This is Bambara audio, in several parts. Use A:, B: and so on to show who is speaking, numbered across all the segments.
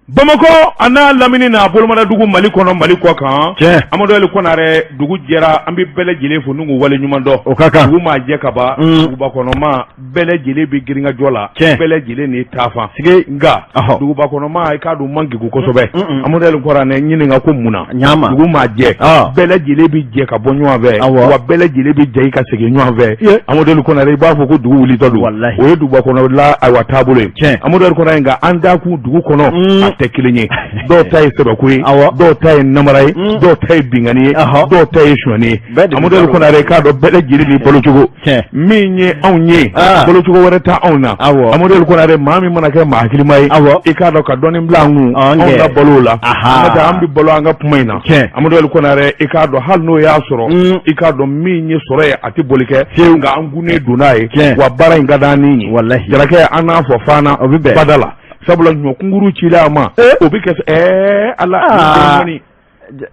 A: Bamakɔ a n'a lamini n'a bolomadadugu Mali kɔnɔ Mali kɔ kan,
B: tiɲɛ,
A: Amadu Ali Konarɛ dugu jɛra an bɛ bɛɛ lajɛlen fo n'u k'u wale ɲuman dɔn,
B: o ka kan,
A: dugu maa jɛ ka ban, duguba kɔnɔmaa bɛɛ lajɛlen bɛ girinkajɔ la,
B: tiɲɛ,
A: bɛɛ lajɛlen ni taafan,
B: sigi,
A: nka duguba kɔnɔmaa i k'a dɔn man kegun kosɛbɛ, Amadu Ali Konarɛ ɲininka ko mun na,
B: ɲama,
A: dugu maa jɛ, bɛɛ lajɛlen bɛ jɛ ka bɔ ɲɔgɔn fɛ, wa bɛɛ lajɛlen bɛ jɛ ka segin ɲɔgɔn fɛ, Amadu Ali Konarɛ i b'a fɔ ko dugu wulitɔ don,
B: walahi,
A: o ye duguba kɔnɔ la ayiwa taabolo ye,
B: tiɲɛ,
A: Amadu Ali Konarɛ nka an dakun dugu kɔnɔ a tɛ kelen ye, dɔw ta ye sɛbɛko ye, dɔw ta ye namara ye, dɔw ta ye binkanni ye, dɔw ta ye sonyani ye, Amadu Ali Konarɛ i k'a dɔn bɛɛ lajɛlen ni balocogo, min ye anw ye balocogo wɛrɛ tɛ anw na, Amadu Ali Konarɛ maa min mana kɛ maa hakilima ye, i k'a dɔn ka dɔɔnin bila an kun anw ka balo la, n'o tɛ an bɛ balo an ka kuma in na, Amadu Ali Konarɛ i k'a dɔn hali n'o y'a sɔrɔ i k'a dɔn min ye sɔrɔ ye a tɛ boli kɛ nka an gunnen don n'a ye, wa baara in ka d'an ni ye,
B: walahi,
A: Jarakɛ an n'a fɔ fana
B: o bɛ bɛn
A: bada la, sabula ɲɔkunkuru cila a ma o bɛ kɛ ɛɛ Ala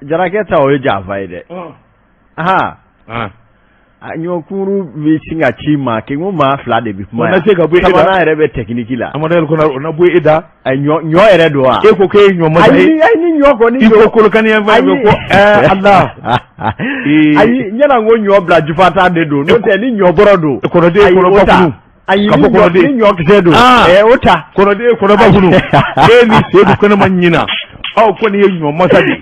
B: Jarakɛ ta o ye janfa ye dɛ, aa ɲɔkunkuru bɛ sin ka ci ma k'i ko maa fila de bɛ kuma
A: yan, o na se ka bɔ e da,
B: sabanan yɛrɛ bɛ tɛkiniki la,
A: Amadu Ali Konarɛ o na bɔ e da,
B: ɲɔ yɛrɛ don wa,
A: e ko k'e ye ɲɔ masa ye,
B: ayi ni ɲɔ kɔni
A: i ko Kolokani yan fan fɛ ko ɛɛ Ala,
B: ayi n ɲɛna ko ɲɔ bila jufa ta de don, n'o tɛ ni ɲɔ bɔrɔ don,
A: kɔnɔden kɔnɔba kulu
B: ayi ni ɲɔ kisɛ don, o ta,
A: kɔnɔden kɔnɔba kulu e ni Sedu kɛnɛma ɲina aw kɔni ye ɲɔ masa de ye,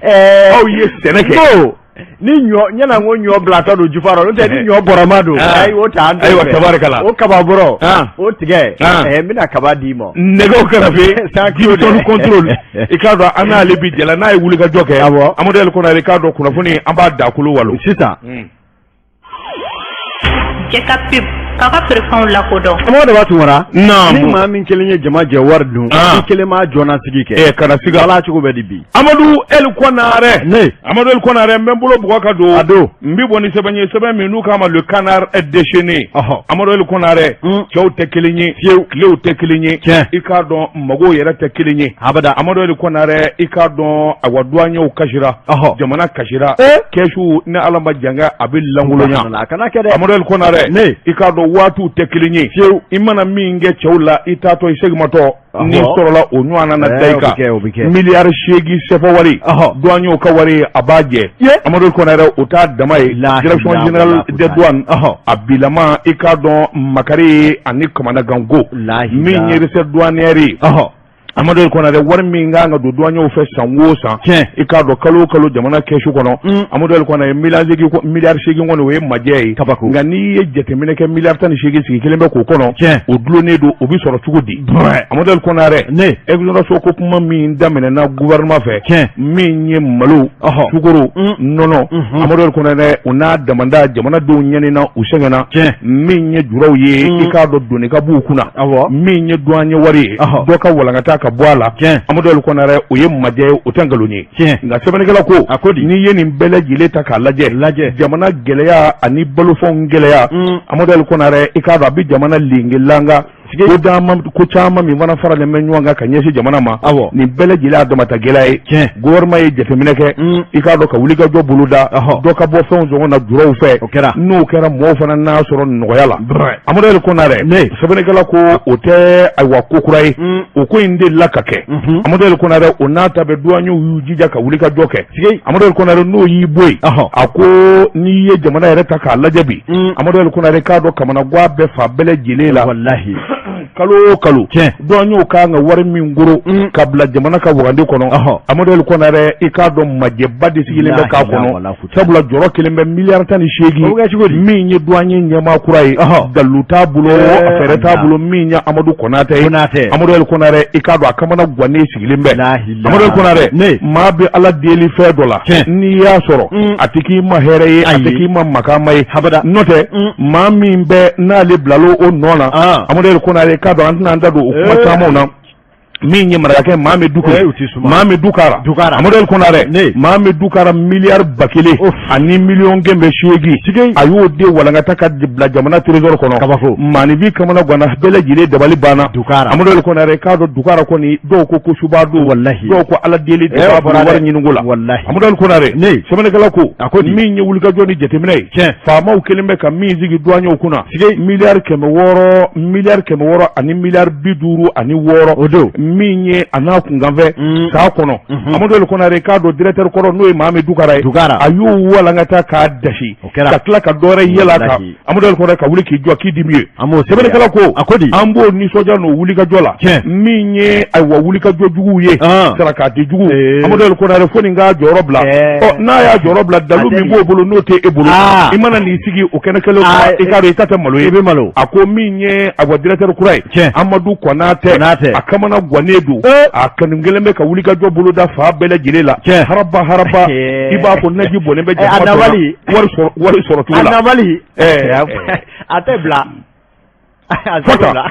A: aw ye sɛnɛ kɛ.
B: Ni ɲɔ ɲɛna ko ɲɔ bilatɔ don jufa rɔ, n'o tɛ ni ɲɔ bɔrɔma don, ayi o ta an t'o fɛ.
A: Ayiwa tabarikala.
B: O kaba bɔrɔ, o tigɛ, n bɛna kaba d'i ma.
A: Nɛgɛw kɛrɛfɛ Gibson contrôle i k'a dɔn an n'ale bi jɛla n'a ye wulikajɔ kɛ.
B: Awɔ.
A: Amadu Ali Konarɛ i k'a dɔn kunnafoni an b'a dakolo walo.
B: Sisan.
C: Cɛ ka pub k'a ka feerefɛnw lakodɔn.
B: Karamɔgɔ Daba Tunkara.
A: Naamu.
B: Ni maa min kelen ye jama jɛ wari dun. I kelen m'a joona sigi kɛ.
A: Kana siga.
B: Ala cogo bɛ di bi.
A: Amadu El Konarɛ.
B: Ne.
A: Amadu El Konarɛ n bɛ n bolo bugɔ ka don.
B: A don.
A: N bɛ bɔ ni sɛbɛn ye sɛbɛn min n'u k'a ma le canard déchaîné. Amadu El Konarɛ. Cɛw tɛ kelen ye.
B: Fiyewu.
A: Tilew tɛ kelen ye.
B: Tiɲɛ.
A: I k'a dɔn magow yɛrɛ tɛ kelen ye.
B: Abada.
A: Amadu El Konarɛ i k'a dɔn awa douaniers kasira. Jamana kasira. Kɛsu ni Ala ma jan kɛ a bɛ lankolonya.
B: A kana kɛ dɛ.
A: Amadu El Konarɛ.
B: Ne.
A: I k'a dɔn waatiw tɛ kelen ye.
B: Fiyewu.
A: I mana min kɛ cɛw la i taatɔ i seginmatɔ. N'i sɔrɔla o ɲɔgɔn na da i kan.
B: O bɛ kɛ.
A: Miliyari 8 CFA wari. Douaniers ka wari a b'a jɛ. Amadu El Konarɛ o t'a dama ye. Direction générale des douanes. A bilama i k'a dɔn makari ani kamanaganko. Min ye recette douanière ye. Amadu El Konarɛ wari min kan ka don douaniers fɛ san o san.
B: Tiɲɛ.
A: I k'a dɔn kalo o kalo jamana kɛsu kɔnɔ. Amadu El Konarɛ miliyari 8 kɔni o ye majɛ ye.
B: Kabako.
A: Nka n'i ye jateminɛ kɛ miliyari 18 sigi kelen bɛ k'o kɔnɔ.
B: Tiɲɛ.
A: O dulonnen don o bɛ sɔrɔ cogo di. Amadu El Konarɛ.
B: Ne.
A: Exonération ko kuma min daminɛna gouvernement fɛ.
B: Tiɲɛ.
A: Min ye malo. Sukaro. Nɔnɔ. Amadu El Konarɛ o n'a damanda jamanadenw ɲanina u sɛgɛnna.
B: Tiɲɛ.
A: Min ye juraw ye. I k'a dɔn doni ka b'u kunna.
B: Awɔ.
A: Min ye douanier wari ye. Dɔ ka walankata ka bɔ a la.
B: Tiɲɛ.
A: Amadu El Konarɛ o ye majɛ ye o tɛ nkalon ye.
B: Tiɲɛ.
A: Nka sɛbɛnnikɛla ko.
B: A ko di.
A: N'i ye nin bɛɛ lajɛlen ta k'a lajɛ.
B: Lajɛ.
A: Jamana gɛlɛya ani balofɛnw gɛlɛya. Amadu El Konarɛ i k'a dɔn a bɛ jamana lengelanga. Ko caman min fana faralen bɛ ɲɔgɔn kan ka ɲɛsin jamana ma.
B: Awɔ.
A: Nin bɛɛ lajɛlen y'a damata gɛlɛya ye.
B: Tiɲɛ.
A: Gouvernement ye jateminɛ kɛ. I k'a dɔn ka wulikajɔ boloda. Dɔ ka bɔ fɛnw sɔngɔ na juraw fɛ.
B: O kɛra.
A: N'o kɛra mɔgɔw fana n'a sɔrɔ nɔgɔya la. Amadu El Konarɛ.
B: Ne.
A: Sɛbɛnnikɛla ko o tɛ ayiwa ko kura ye. O ko in delila ka kɛ. Amadu El Konarɛ o n'a ta bɛɛ douaniers y'u jija ka wulikajɔ kɛ. Amadu El Konarɛ n'o y'i bɔ yen. A ko n'i ye jamana yɛrɛ ta k'a lajɛ bi. Amadu El Konarɛ k'a dɔn kamanagan bɛɛ fan bɛɛ lajɛlen la.
B: Walahi.
A: Kalo o kalo.
B: Tiɲɛ.
A: Douaniers kan ka wari min goro. Ka bila jamana ka wagande kɔnɔ. Amadu El Konarɛ i k'a dɔn majɛba de sigilen bɛ k'a kɔnɔ. Sabula jɔrɔ kelen bɛ miliyari 18.
B: O bɛ kɛ cogo di?
A: Min ye douanier ɲɛmaa kura ye. Dalu t'a bolo fɛɛrɛ t'a bolo min ye Amadu Konatɛ ye.
B: Konatɛ.
A: Amadu El Konarɛ i k'a dɔn a kamana gannen sigilen bɛ.
B: Lahila.
A: Amadu El Konarɛ.
B: Ne.
A: Maa bɛ Ala deli fɛn dɔ la.
B: Tiɲɛ.
A: N'i y'a sɔrɔ. A tɛ k'i ma hɛrɛ ye. A tɛ k'i ma makama ye.
B: Habada.
A: N'o tɛ. Maa min bɛ n'ale bilal'o o nɔ na. Amadu El Konarɛ k'a dɔn an tɛna an da don o kuma camanw na. Min ye marakakɛ Mohamed Duku Mohamed Dukara Amadu El Konarɛ Mohamed Dukara miliyari 1000 ani miliyɔn 800 a y'o de walankata ka bila jamana trésor kɔnɔ
B: kabako
A: maaninfin kamana ganna bɛɛ lajɛlen dabali banna
B: Dukara
A: Amadu El Konarɛ k'a dɔn Dukara kɔni dɔw ko ko suba don
B: walahi
A: dɔw ko Ala deli de b'a bolo wari ɲiniko la
B: walahi
A: Amadu El Konarɛ sɛbɛnnikɛla ko
B: a ko
A: min ye wulikajɔ ni jateminɛ ye
B: tiɲɛ
A: faamaw kelen bɛ ka min sigi douaniers kunna 600 miliyari 600 ani miliyari 56
B: o don
A: Min ye a n'a kunkanfɛ k'a kɔnɔ Amadu El Konare k'a dɔn directeur kɔrɔ n'o ye Mahame Dukara ye a y'o walankata k'a dasi ka tila ka dɔwɛrɛ yɛlɛ a kan. Amadu El Konare ka wuli k'i jɔ qui dit mieux. Sɛbɛnnikɛla ko
B: a ko di?
A: An b'o nisɔndiya n'o wulikajɔ la min ye ayiwa wulikajɔ juguw ye sarakati jugu. Amadu El Konare fo nin k'a jɔyɔrɔ bila. Ɔ n'a y'a jɔyɔrɔ bila, dalu min b'o bolo n'o tɛ e bolo, i mana n'i sigi o kɛnɛ kelen kan, i k'a dɔn i ta tɛ malo ye.
B: I bɛ malo.
A: A ko min ye ayiwa directeur kura ye, Amadu Konatɛ, a kamana gannen don, a kanu kelen bɛ ka wulikajɔ boloda fan bɛɛ lajɛlen la haraba haraba, i b'a fɔ naji bɔnnen bɛ
B: jama
A: wari sɔrɔ cogo la.
B: A nabali a tɛ bila, a tɛ bila.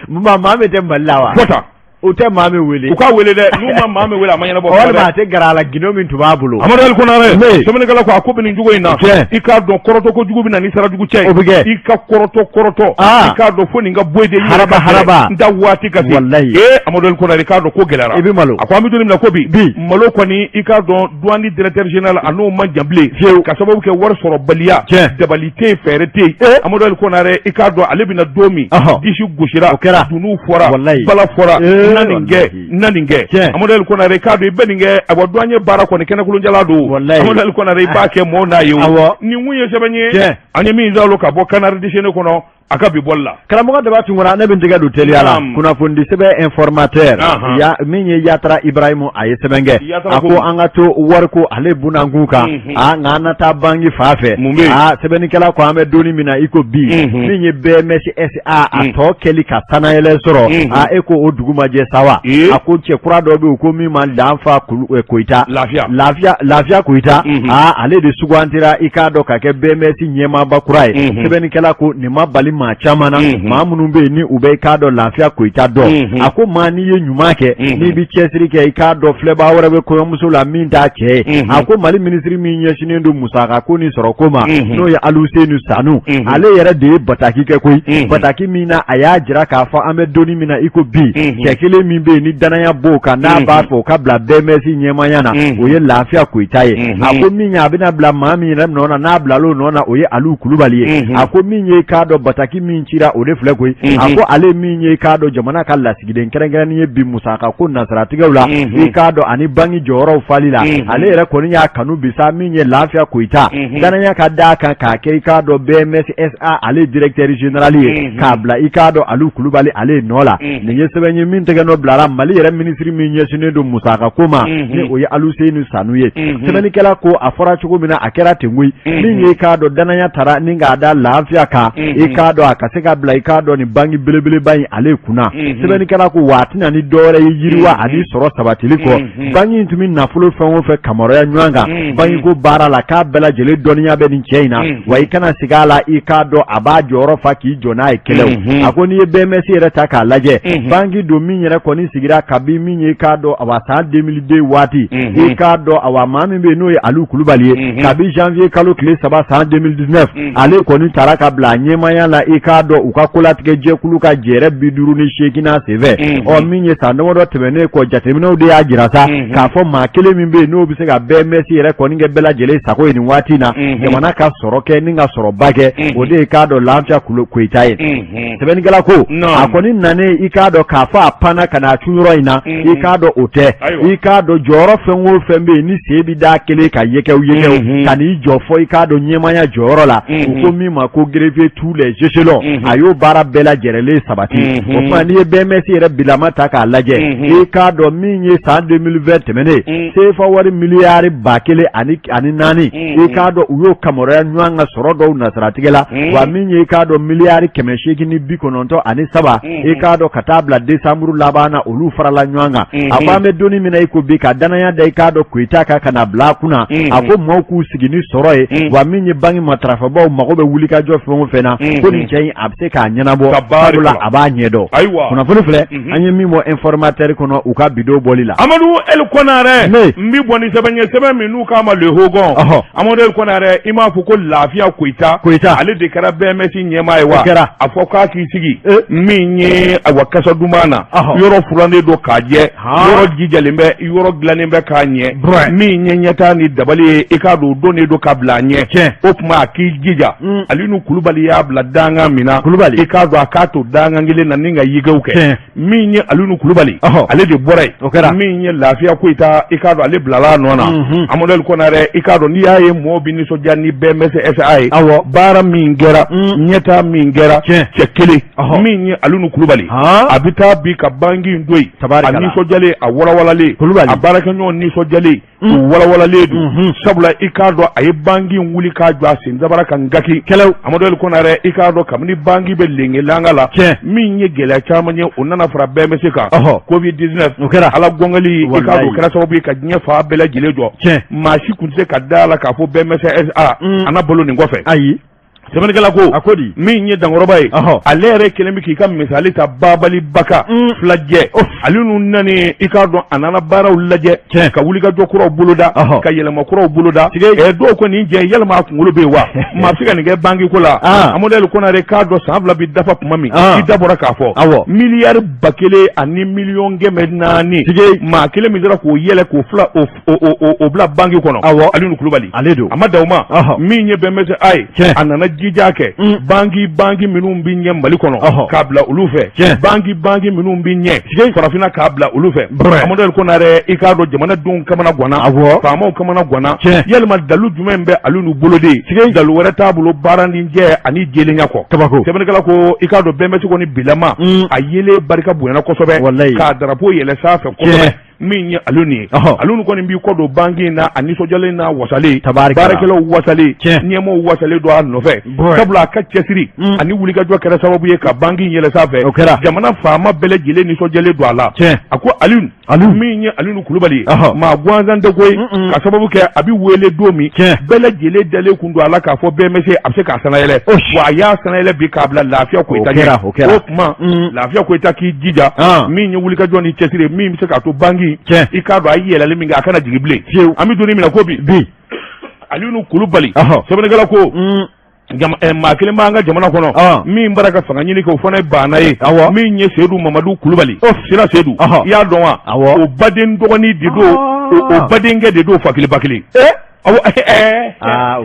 B: Maa min tɛ Mali la wa?
A: Fɔta.
B: U tɛ maa min wele.
A: U k'a wele dɛ, n'u ma maa min wele, a ma ɲɛnabɔ.
B: Walima a tɛ gɛrɛ a la, gindo min tun b'a bolo.
A: Amadu El Konare, sɛbɛnnikɛla ko a ko bɛ nin cogo in na. I k'a dɔn kɔrɔtɔ kojugu bɛ na ni sira jugu cɛ ye.
B: O bɛ kɛ.
A: I ka kɔrɔtɔ kɔrɔtɔ. I k'a dɔn fo nin ka bɔ de.
B: Haraba haraba.
A: N ta waati ka se.
B: Walayi.
A: Ee Amadu El Konare, i k'a dɔn ko gɛlɛyara.
B: I bɛ malo.
A: A ko an bɛ don min na ko bi.
B: Bi.
A: Malo kɔni, i k'a dɔn douane directeur général a n'o man jan bilen.
B: Fiyewu.
A: Ka sababu kɛ wari sɔrɔbaliya. Dabali tɛ yen, fɛɛrɛ tɛ yen. Amadu El Konare, i k'a dɔn ale bɛna don min. Disi gosira.
B: O kɛra.
A: Dunun fɔra.
B: Walayi.
A: Bala fɔra. Na nin kɛ. Na nin kɛ. Amadu El Konare, i k'a dɔn i bɛ nin kɛ ayiwa douanier baara kɔni kɛnɛkolonjala don.
B: Walayi.
A: Amadu El Konare, i b'a kɛ mɔɔw n'a ye o.
B: Awɔ.
A: Nin kun ye sɛbɛn ye. An ye min zalo ka bɔ Canard déchaîné kɔnɔ a ka bi bɔli la.
B: Karamɔgɔ Daba Tunkara, ne bɛ n tɛgɛ don teliya la. Kunnafonidi sɛbɛn Informateur ya min ye Yatara Ibrahimu, a ye sɛbɛn kɛ, a ko an ka to wariko ale bunakun kan, a nka an na taa banki fan fɛ. A sɛbɛnnikɛla ko an bɛ don min na i ko bi, min ye BMS SA a tɔ kɛli ka sannayɛlɛn sɔrɔ, a e ko o dugu ma jɛ sa wa? A ko cɛ kura dɔ bɛ yen ko min ma Lanfa Koyita, Lafiya Lafiya Koyita, aa ale de sugantira, i k'a dɔn ka kɛ BMS ɲɛmaaba kura ye. Sɛbɛnnikɛla ko nin ma bali maa caman na, maa minnu bɛ yen ni u bɛ i k'a dɔn Lafiya Koyita dɔn. A ko maa n'i ye ɲuman kɛ, n'i bɛ cɛsiri kɛ, i k'a dɔn filɛbaa wɛrɛ bɛ kɔɲɔmuso la min t'a cɛ ye. A ko Mali minisiri min ɲɛsinnen don musaka ko ni sɔrɔko ma, n'o ye Aluseni Sanu, ale yɛrɛ de ye bataki kɛ koyi, bataki min na a y'a jira k'a fɔ an bɛ donni min na i ko bi, cɛ kelen min bɛ yen ni danaya b'o kan, n'a b'a fɛ o ka bila BMS ɲɛmaaya na, o ye Lafiya Koyita ye. A ko min ye a bɛna bila maa min yɛrɛ nɔ na, n'a bilal'o nɔ na, o ye Aliyu Kulubali ye. A ko min ye k'a dɔn bataki min cira, o de filɛ koyi. A ko ale min ye k'a dɔn jamana ka lasigiden kɛrɛnkɛrɛnnen ye bi musaka ko nasiratigɛw la, i k'a dɔn ani banki jɔyɔrɔw fali la, ale yɛrɛ kɔni y'a kanu bi sa min ye Lafiya Koyita, danaya ka d'a kan k'a kɛ i k'a dɔn BMS SA ale directeur général ye, k'a bila i k'a dɔn Aliyu Kulubali ale nɔ la. Nin ye sɛbɛn ye min tɛgɛ nɔ bilara Mali yɛrɛ minisiri min ɲɛsinnen don musaka ko ma, ni o ye Aluseni Sanu ye. Sɛbɛnnikɛla ko a fɔra cogo min na, a kɛra ten koyi. Min ye i k'a dɔn danaya tara ni k'a da Lafiya kan, i k'a dɔn a ka se ka bila i k'a dɔn nin banki belebeleba in ale kunna. Sɛbɛnnikɛla ko wa a tɛna ni dɔwɛrɛ ye yiriwa ani sɔrɔ sabatili kɔ. Banki in tun bɛ nafolo fɛn o fɛn kamaruya ɲɔgɔn kan banki ko baara la, k'a bɛɛ lajɛlen dɔnniya bɛ nin cɛ in na. Wa i kana siga a la, i k'a dɔn a b'a jɔyɔrɔ fa k'i jɔ n'a ye kɛlɛ. A ko n'i ye BMS yɛrɛ ta k'a lajɛ, banki don min yɛrɛ kɔni sigira kabi min ye i k'a dɔn awa san 2002 waati, i k'a dɔn awa maa min bɛ yen n'o ye Aliyu Kulubali ye, kabi janvier kalo tile 3 san 2019, ale kɔni taara ka bila a ɲɛmaaya la, i k'a dɔn u ka kolatigɛ jɛkulu ka jɛrɛ 58nan senfɛ. Ɔ min ye san damadɔ tɛmɛnen kɔ, jateminɛw de y'a jira sa k'a fɔ maa kelen min bɛ yen n'o bɛ se ka BMS yɛrɛ kɔni kɛ bɛɛ lajɛlen sago ye nin waati in na, jamana ka sɔrɔ kɛ ni ka sɔrɔba kɛ, o de ye k'a dɔn Lafiya Koyita ye. Sɛbɛnnikɛla ko a kɔni nanen, i k'a dɔn k'a fɔ a panna ka na cun yɔrɔ in na, i k'a dɔn o tɛ, i k'a dɔn jɔyɔrɔ fɛn o fɛn bɛ yen ni sen bɛ da kelen ka yɛkɛw yɛkɛw ka n'i jɔ fɔ i k'a dɔn ɲɛmaaya jɔyɔrɔ la, u ko min ma ko gravir tous les échelons, a y'o baara bɛɛ lajɛlen sabati. O tuma n'i ye BMS yɛrɛ bilama ta k'a lajɛ, i k'a dɔn min ye san 2020 tɛmɛnen, sefa wari miliyari 1004, i k'a dɔn u y'o kamaruya ɲɔgɔn kan sɔrɔ dɔw nasiratigɛ la. Wa min ye i k'a dɔn miliyari 893, i k'a dɔn ka taa bila desanburu laban na, olu farala ɲɔgɔn kan. A ko an bɛ donni min na i ko bi, ka danaya da i k'a dɔn Koyita kan ka na bila a kunna, a ko maaw k'u sigi ni sɔrɔ ye. Wa min ye banki matarafabaaw mago bɛ wulikajɔ fɛn o fɛn na, ko nin cɛ in a bɛ se k'a ɲɛnabɔ, sabula a b'a ɲɛdɔn.
A: Ayiwa,
B: kunnafoni filɛ an ye min bɔ Informateur kɔnɔ u ka bidon bɔli la.
A: Amadu El Konare, n bɛ bɔ ni sɛbɛn ye, sɛbɛn min n'u k'a ma Le Hogon. Amadu El Konare, i m'a fɔ ko Lafiya Koyita,
B: Koyita
A: ale de kɛra BMS ɲɛmaa ye wa?
B: O kɛra.
A: A fɔ k'a k'i sigi min ye ayiwa kasa duman na, yɔrɔ furannen don k'a jɛ, yɔrɔ jijalen bɛ, yɔrɔ dilannen bɛ k'a ɲɛ, min ye ɲɛtaa ni dabali ye, i k'a dɔn o donnen don ka bila a ɲɛ. O tuma a k'i jija, Aliyu Kulubali y'a bila da dankan min na
B: Kulubali
A: i k'a dɔn a k'a to dankan kelen na ni ka yigew kɛ min ye Alinu Kulubali ale de bɔra yen
B: o kɛra
A: min ye Lafiya Koyita i k'a dɔn ale bilala a nɔ na Amadu Konarɛ i k'a dɔn n'i y'a ye mɔɔw bɛ nisɔndiya ni BMS SA ye
B: awɔ
A: baara min kɛra ɲɛtaa min kɛra cɛ kelen min ye Alinu Kulubali a bɛ taa bi ka banki in to yen a nisɔndiyalen a walawalalen
B: Kulubali
A: a baarakɛɲɔgɔn nisɔndiyalen u walawalalen don sabula i k'a dɔn a ye banki in wuli k'a jɔ a sen dabara kan gaki
B: kɛlɛw
A: Amadu Konarɛ i k'a dɔn kabini banki bɛ lengelanga la min ye gɛlɛya caman ye o nana fara BMS kan Covid 19
B: o kɛra
A: ala gɔngɛli i k'a dɔn o kɛra sababu ye ka diɲɛ fan bɛɛ lajɛlen jɔ maa si tun tɛ se ka da la k'a fɔ BMS SA a na balo nin kɔfɛ
B: ayi
A: sɛbɛnnikɛla ko
B: a ko di
A: min ye dankɔrɔba ye ale yɛrɛ kɛlen bɛ k'i ka misali ta babali baka filajɛ Alinu nani i k'a dɔn a nana baaraw lajɛ ka wulikajɔ kuraw boloda ka yɛlɛma kuraw boloda dɔw ko nin jɛ yɛlɛma a kunkolo bɛ yen wa maa bɛ se ka nin kɛ banki ko la Amadu Konarɛ k'a dɔn san 2 bɛ dafa tuma min i da bɔra k'a fɔ miliyari 1400 000 000 maa kelen min sera k'o yɛlɛ k'o fila o bila banki kɔnɔ
B: awɔ
A: Alinu Kulubali
B: ale don
A: a ma dan o ma min ye BMS SA ye a nana jija kɛ banki banki minnu bɛ ɲɛ Mali kɔnɔ k'a bila olu fɛ banki banki minnu bɛ ɲɛ farafinna k'a bila olu fɛ Amadu Konarɛ i k'a dɔn jamanadenw kamana ganna
B: awɔ
A: faamaw kamana ganna yalima dalu jumɛn bɛ Alinu bolo de dalu wɛrɛ t'a bolo baara ni jɛ ani jɛlenya kɔ
B: kabako
A: sɛbɛnnikɛla ko i k'a dɔn BMS kɔni bilama a yelen barika bonyana kosɛbɛ k'a darapo yɛlɛ sanfɛ kosɛbɛ min ye Alinu ye Alinu kɔni b'i kɔ don banki in na a nisɔndiyalen n'a wasalen baarakɛlaw wasalen ɲɛmɔgɔw wasalen don a nɔfɛ sabula a ka cɛsiri ani wulikajɔ kɛra sababu ye ka banki in yɛlɛ sanfɛ
B: o kɛra
A: jamana faama bɛɛ lajɛlen nisɔndiyalen don a la a ko Alinu min ye Alinu Kulubali ye maa gansan tɛ koyi ka sababu kɛ a bɛ wele don min bɛɛ lajɛlen dalen kun don a la k'a fɔ BMS a bɛ se k'a sanayɛlɛ wa a y'a sanayɛlɛ bi k'a bila Lafiya Koyita ɲɛ o tuma Lafiya Koyita k'i jija min ye wulikajɔ ni cɛsiri min bɛ se k'a to banki i k'a dɔn a ye yɛlɛli min kɛ a kana jigin bilen
B: fiyewu
A: an bɛ don min na ko bi
B: bi
A: Alinu Kulubali sɛbɛnnikɛla ko maa kelen b'an ka jamana kɔnɔ min bara ka fanga ɲini kɛ o fana ye baana ye min ye Seyidu Mamadu Kulubali Sira Seyidu i y'a dɔn wa o baden dɔgɔnin de don o badenkɛ de don fa kelen ba kelen
B: o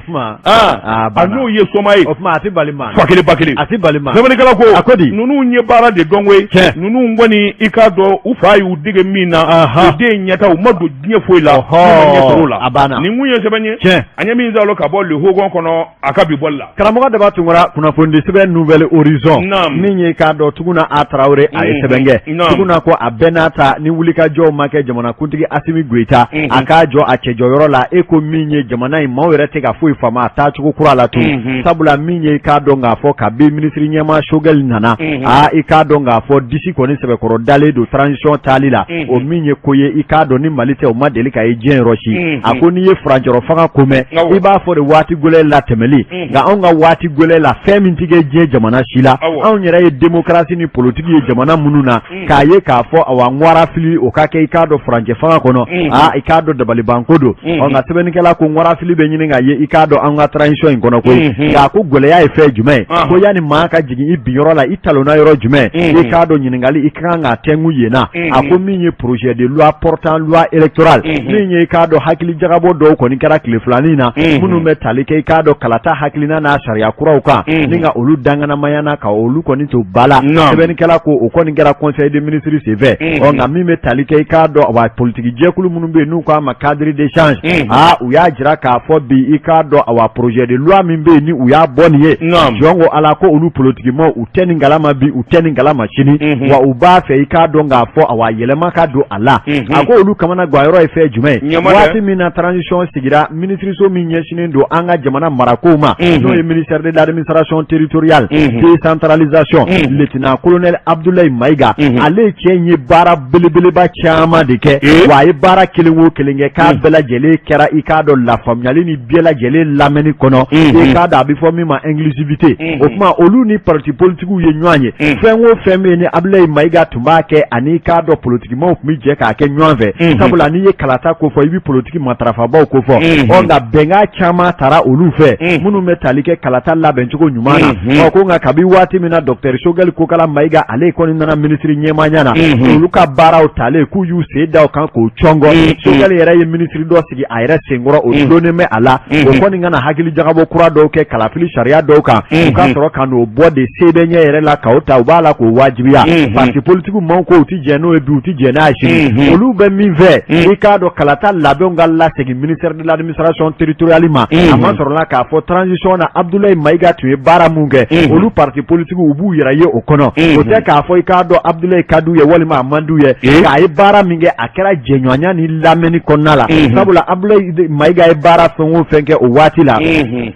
B: tuma
A: a n'o ye soma ye
B: o tuma a tɛ bali maa
A: fa kelen ba kelen
B: a tɛ bali maa
A: sɛbɛnnikɛla ko
B: a ko di
A: ninnu ye baara de dɔn koyi ninnu kɔni i k'a dɔn u fa y'u dege min na u den ɲɛta u ma don diɲɛ foyi la ɲɛ sɔrɔ o la
B: a banna
A: nin kun ye sɛbɛn ye an ye min sɔrɔ ka bɔ Le Hogon kɔnɔ a ka bi bɔli la
B: karamɔgɔ Daba Tunkara kunnafonidi sɛbɛn Nouvel Horizon min ye k'a dɔn Tuguna A Tarawele a ye sɛbɛn kɛ Tuguna ko a bɛɛ n'a ta ni wulikajɔw ma kɛ jamanakuntigi Asimi Goyita a k'a jɔ a cɛjɔyɔrɔ la e ko min ye jamana in maaw yɛrɛ tɛ ka foyi faamu a taacogo kura la tun sabula min ye i k'a dɔn k'a fɔ kabi minisiri ɲɛmaa Sogɛli nana aa i k'a dɔn k'a fɔ disi kɔni sɛbɛkɔrɔ dalen don transition taali la o min ye ko ye i k'a dɔn ni Mali tɛ o ma deli ka ye diɲɛ yɔrɔ si a ko n'i ye furancɛrɔ fanga ko mɛn i b'a fɔ de waati gɛlɛn latɛmɛli nka anw ka waati gɛlɛn la fɛn min tɛ kɛ diɲɛ jamana si la anw yɛrɛ ye démocratie ni politiki ye jamana minnu na k'a ye k'a fɔ awa ŋwarafili o ka kɛ i k'a dɔn furancɛ fanga kɔnɔ aa i k'a dɔn dabalibanko don ɔ nka sɛbɛnnikɛla ko ŋwarafili bɛ ɲini ka ye i k'a dɔn an ka transition in kɔnɔ koyi nka a ko gɛlɛya ye fɛn jumɛn ye ko yanni maa ka jigin i binyɔrɔ la i talonna yɔrɔ jumɛn i k'a dɔn ɲininkali i ka kan k'a tɛnku yen na a ko min ye projet de loi portant loi électorale min ye i k'a dɔn hakili jagabɔ dɔw kɔni kɛra tile filanin na minnu bɛ tali kɛ i k'a dɔn kalata hakilina n'a sariya kuraw kan ni ka olu danganamaya na ka olu kɔni to ba la sɛbɛnnikɛla ko o kɔni kɛra conseil des ministres senfɛ ɔ nka min bɛ tali kɛ i k'a dɔn wa politiki jɛkulu minnu bɛ yen n'u k'a ma cadre d'échange aa u y'a jira k'a fɔ bi i k'a dɔn awa projet de loi min bɛ yen ni u y'a bɔ nin ye jɔn ko Ala ko olu politikimaaw u tɛ nin kalama bi u tɛ nin kalama sini wa u b'a fɛ i k'a dɔn k'a fɔ awa yɛlɛma ka don a la a ko olu kamana gan yɔrɔ ye fɛn jumɛn ye waati min na transition sigira minisiriso min ɲɛsinnen don an ka jamana marakow ma n'o ye ministère de l'administration territoriale décentralisation lieutenant colonel Abdoulaye Mayiga ale cɛ in ye baara belebeleba caman de kɛ wa a ye baara kelen o kelen kɛ k'a bɛɛ lajɛlen kɛra i k'a dɔn lafaamuyali ni bɛɛ lajɛlen lamɛnni kɔnɔ i k'a dɔn a bɛ fɔ min ma inclusivité o tuma olu ni parti politigiw ye ɲɔgɔn ye fɛn o fɛn bɛ yen ni Abdoulaye Mayiga tun b'a kɛ ani i k'a dɔn politikimaw tun bɛ jɛ k'a kɛ ɲɔgɔn fɛ sabula n'i ye kalata kofɔ i bɛ politiki matarafabaaw kofɔ ɔ nka bɛnkan caman tara olu fɛ minnu bɛ tali kɛ kalata labɛncogo ɲuman na ɔ ko nka kabi waati min na docteur Choguel Kokala Mayiga ale kɔni nana minisiri ɲɛmaaya na olu ka baaraw talen k'u y'u sen da o kan k'o cɔngɔ Choguel yɛrɛ ye minisiri dɔ sigi a yɛrɛ senkɔrɔ dɔn o dulonnen bɛ a la, o kɔni ka na hakili jagabɔ kura dɔw kɛ kalafili sariya dɔw kan, u ka sɔrɔ ka n'o bɔ de sɛbɛn ɲɛ yɛrɛ la k'o ta, u b'a la k'o wajibiya. Parti politique maaw ko u tɛ jɛn n'o ye bi, u tɛ jɛn n'a ye sini. Olu bɛ min fɛ, i k'a dɔn, kalata labɛnw ka lasegin ministère de l'administration territoriale ma. A ma sɔrɔla k'a fɔ transition na, Abdoulaye Maïga tun ye baara mun kɛ, olu parti politique u b'u yɛrɛ ye o kɔnɔ. O tɛ k'a fɔ i k'a dɔn Abdoulaye ka d'u ye walima a man d'u ye, k'a ye baara min kɛ, a kɛra jɛɲɔgɔnya ni lamɛnni kɔnɔna la, sabula Abdoulaye Maïga ye baara fɛn o fɛn kɛ o waati la,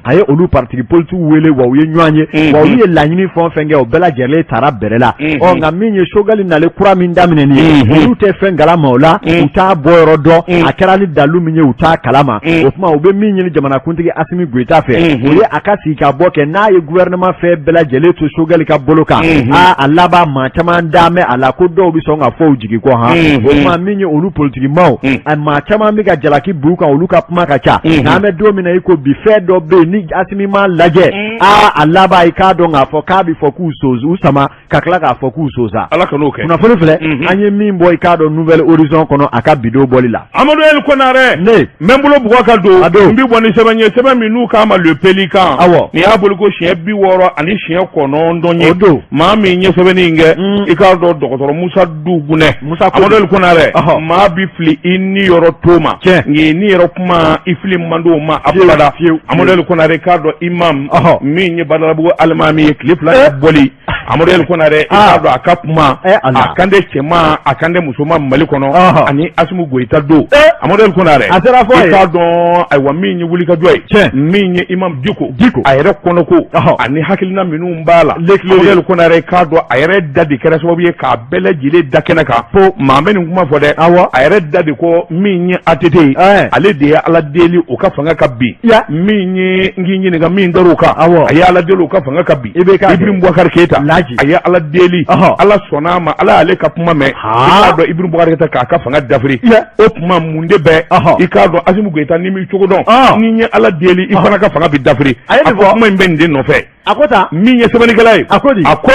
B: a ye olu parti politique wele wa u ye ɲɔgɔn ye wa, olu ye laɲini fɛn o fɛn kɛ, o bɛɛ lajɛlen taara bɛrɛ la. Ɔ nka min ye Choguel nalen kura min daminɛ nin ye, olu tɛ fɛn kalama o la, u t'a bɔyɔrɔ dɔn, a kɛra ni dalu min ye, u t'a kalama. O tuma u bɛ min ɲini jamanakuntigi Asimi Goyita fɛ, o ye a ka sigi ka bɔ kɛ n'a ye gouvernement fɛn bɛɛ lajɛlen to Choguel ka bolo kan. Aa, a laban maa caman da mɛn a la ko dɔw bɛ sɔn ka fɔ u jigi kɔ han. O tuma min ye olu politiki maaw, a maa caman bɛ ka jalaki b'u kan, olu ka kuma ka ca. Nka an bɛ don min na i ko bi, fɛn dɔ bɛ yen ni Asimi m'a lajɛ, aa, a laban i k'a dɔn k'a fɔ k'a bɛ fɔ k'u u sama ka tila k'a fɔ k'u sosa.
A: Ala kan'o kɛ.
B: Kunnafoni filɛ, an ye min bɔ i k'a dɔn Nouvel Horizon kɔnɔ a ka bidon bɔli la.
A: Amadu El Konarɛ.
B: Ne.
A: N bɛ n bolo bugɔ ka don.
B: A don.
A: N bɛ bɔ ni sɛbɛn ye, sɛbɛn min n'u k'a ma Le Pélican.
B: Awɔ.
A: Nin y'a boli ko 69% ye.
B: O don.
A: Maa min ye sɛbɛnni in kɛ. I k'a dɔn dɔgɔtɔrɔ Musa Dugunɛ.
B: Musa Kone.
A: Amadu El Konarɛ. Maa bi fili i niyɔrɔ to ma.
B: Tiɲɛ.
A: Nka i niyɔrɔ kuma i fili man di o ma abada.
B: Fiyewu, fiyewu.
A: Amadu El Konarɛ, i k'a dɔn imam. Min ye Badalabugu alimami ye, tile 2 bɔli. Amadu El Konarɛ, i k'a dɔn a ka kuma, a kan tɛ cɛman, a kan tɛ musoman Mali kɔnɔ, ani Asimu Goyita don. Amadu El Konarɛ,
B: a sera fɔ
A: i k'a dɔn, ayiwa, min ye wulikajɔ ye, min ye imam Diko a yɛrɛ kɔnɔko ani hakilina minnu b'a la, Amadu El Konarɛ, i k'a dɔn a yɛrɛ da de kɛra sababu ye k'a bɛɛ lajɛlen da kɛnɛ kan. Maa bɛ nin kuma fɔ dɛ, a yɛrɛ da de ko min ye ATT ye, ale de ye Ala deli o ka fanga ka bin. Min ye n k'i ɲininka min dar'o kan, a ye Ala deli o ka fanga ka bin. Ibrahim Boubacar Keita, a ye Ala deli, Ala sɔnna a ma, Ala y'ale ka kuma mɛn. I k'a dɔn Ibrahim Boubacar Keita k'a ka fanga dafiri. O tuma mun de bɛ i k'a dɔn Asimu Goyita ni m'i cogo dɔn, n'i ye Ala deli i fana ka fanga bɛ dafiri. A ko kuma in bɛ nin de nɔfɛ.
B: A ko tan.
A: Min ye sɛbɛnnikɛla ye,
B: a ko di?
A: A ko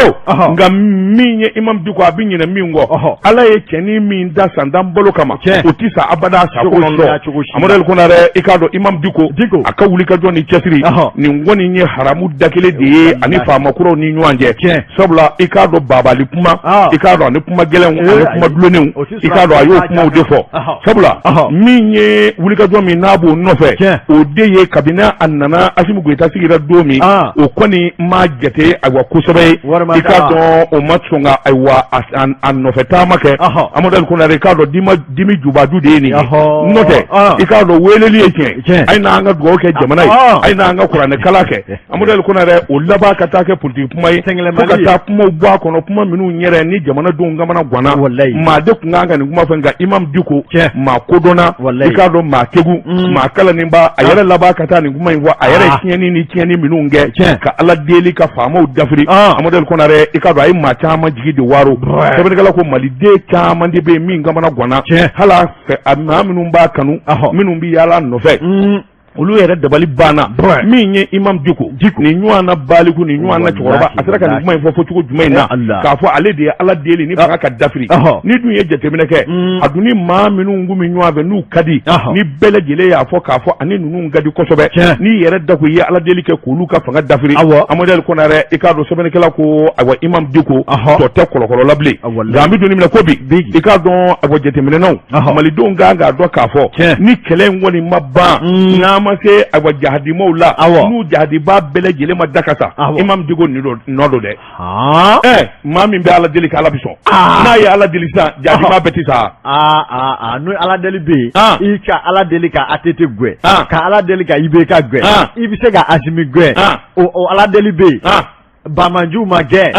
A: nka min ye imam Diko, a bɛ ɲinɛ min kɔ, Ala ye cɛnin min da san 10 balo kama, o tɛ sa abada sa kɔnɔntɔn. Amadu El Konarɛ, i k'a dɔn imam Diko a ka wulikajɔ ni cɛsiri, nin kɔni ye haramu da kelen de ye ani faama kuraw ni ɲɔgɔn cɛ, sabula i k'a dɔn babali kuma, i k'a dɔn ani kuma gɛlɛnw ani kuma dulonnenw, i k'a dɔn a y'o kumaw de fɔ, sabula min ye wulikajɔ min n'a b'o nɔfɛ, o de ye kabini a nana Asimu Goyita sigira don min, o kɔni ma jate ayiwa kosɛbɛ ye, i k'a dɔn o ma sɔn ka ayiwa a nɔfɛ taama kɛ. Amadu El Konarɛ, i k'a dɔn dimi jubaju de ye nin ye, n'o tɛ i k'a dɔn weleli ye tiɲɛ, a ye n'an ka dugawu kɛ jamana ye, a ye n'an ka kuranɛkalan kɛ. Amadu El Konarɛ, o laban ka taa kɛ politiki kuma ye, fo ka taa kumaw bɔ a kɔnɔ, kuma minnu yɛrɛ ni jamanadenw kamana ganna. Maa de tun kan ka nin kuma fɔ, nka imam Diko, maa kodɔnna, i k'a dɔn maa kegu, maa kalannenba, a yɛrɛ laban ka taa nin kuma in fɔ, a yɛrɛ ye tiɲɛni ni tiɲɛni minnu kɛ ka Ala deli ka faamaw dafiri. Amadu El Konarɛ, i k'a dɔn a ye maa caman jigi de waaro. Sɛbɛnnikɛla ko maliden caman de bɛ yen min kamana ganna, hali a fɛ maa minnu b'a kanu, minnu bɛ yaala nɔfɛ, olu yɛrɛ dabali banna. Min ye imam Diko, nin ɲɔgɔn na baliku, nin ɲɔgɔn na cɛkɔrɔba, a sera ka nin kuma in fɔ fɔcogo jumɛn in na, k'a fɔ ale de ye Ala deli ni fanga ka dafiri? Ni dun ye jateminɛ kɛ, a dun ni maa minnu kun bɛ ɲɔgɔn fɛ n'u ka di, ni bɛɛ lajɛlen y'a fɔ k'a fɔ ani ninnu ka di kosɛbɛ, n'i yɛrɛ da ko i ye Ala deli kɛ k'olu ka fanga dafiri. Amadu El Konarɛ, i k'a dɔn sɛbɛnnikɛla ko ayiwa imam Diko tɔ tɛ kɔlɔkɔlɔ la bilen. Nka an bɛ don min na ko bi, i k'a dɔn ayiwa jateminɛnaw, malidenw kan k'a dɔn k'a fɔ ni kɛlɛ in kɔni ma ban, n'a ma se ayiwa jahadimaw la, n'u jahadiba bɛɛ lajɛlen ma da ka sa, imam Diko nɔ don dɛ. Maa min bɛ Ala deli k'Ala bɛ sɔn, n'a ye Ala deli sisan, jahadiba bɛɛ tɛ sa.
B: N'o Ala deli bɛ yen, i ka Ala deli ka ATT gɛn, ka Ala deli ka IBK gɛn, i bɛ se ka Asimi gɛn, o Ala deli bɛ yen. Banbaanciw ma gɛn,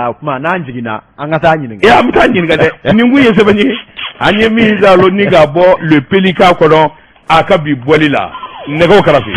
B: o tuma n'an jiginna an ka taa ɲininka.
A: An bɛ taa ɲininka dɛ. Nin kun ye sɛbɛn ye an ye min zalo ni k'a bɔ Le Pélican kɔnɔ a ka bi bɔli la. Nɛgɛw kɛrɛfɛ.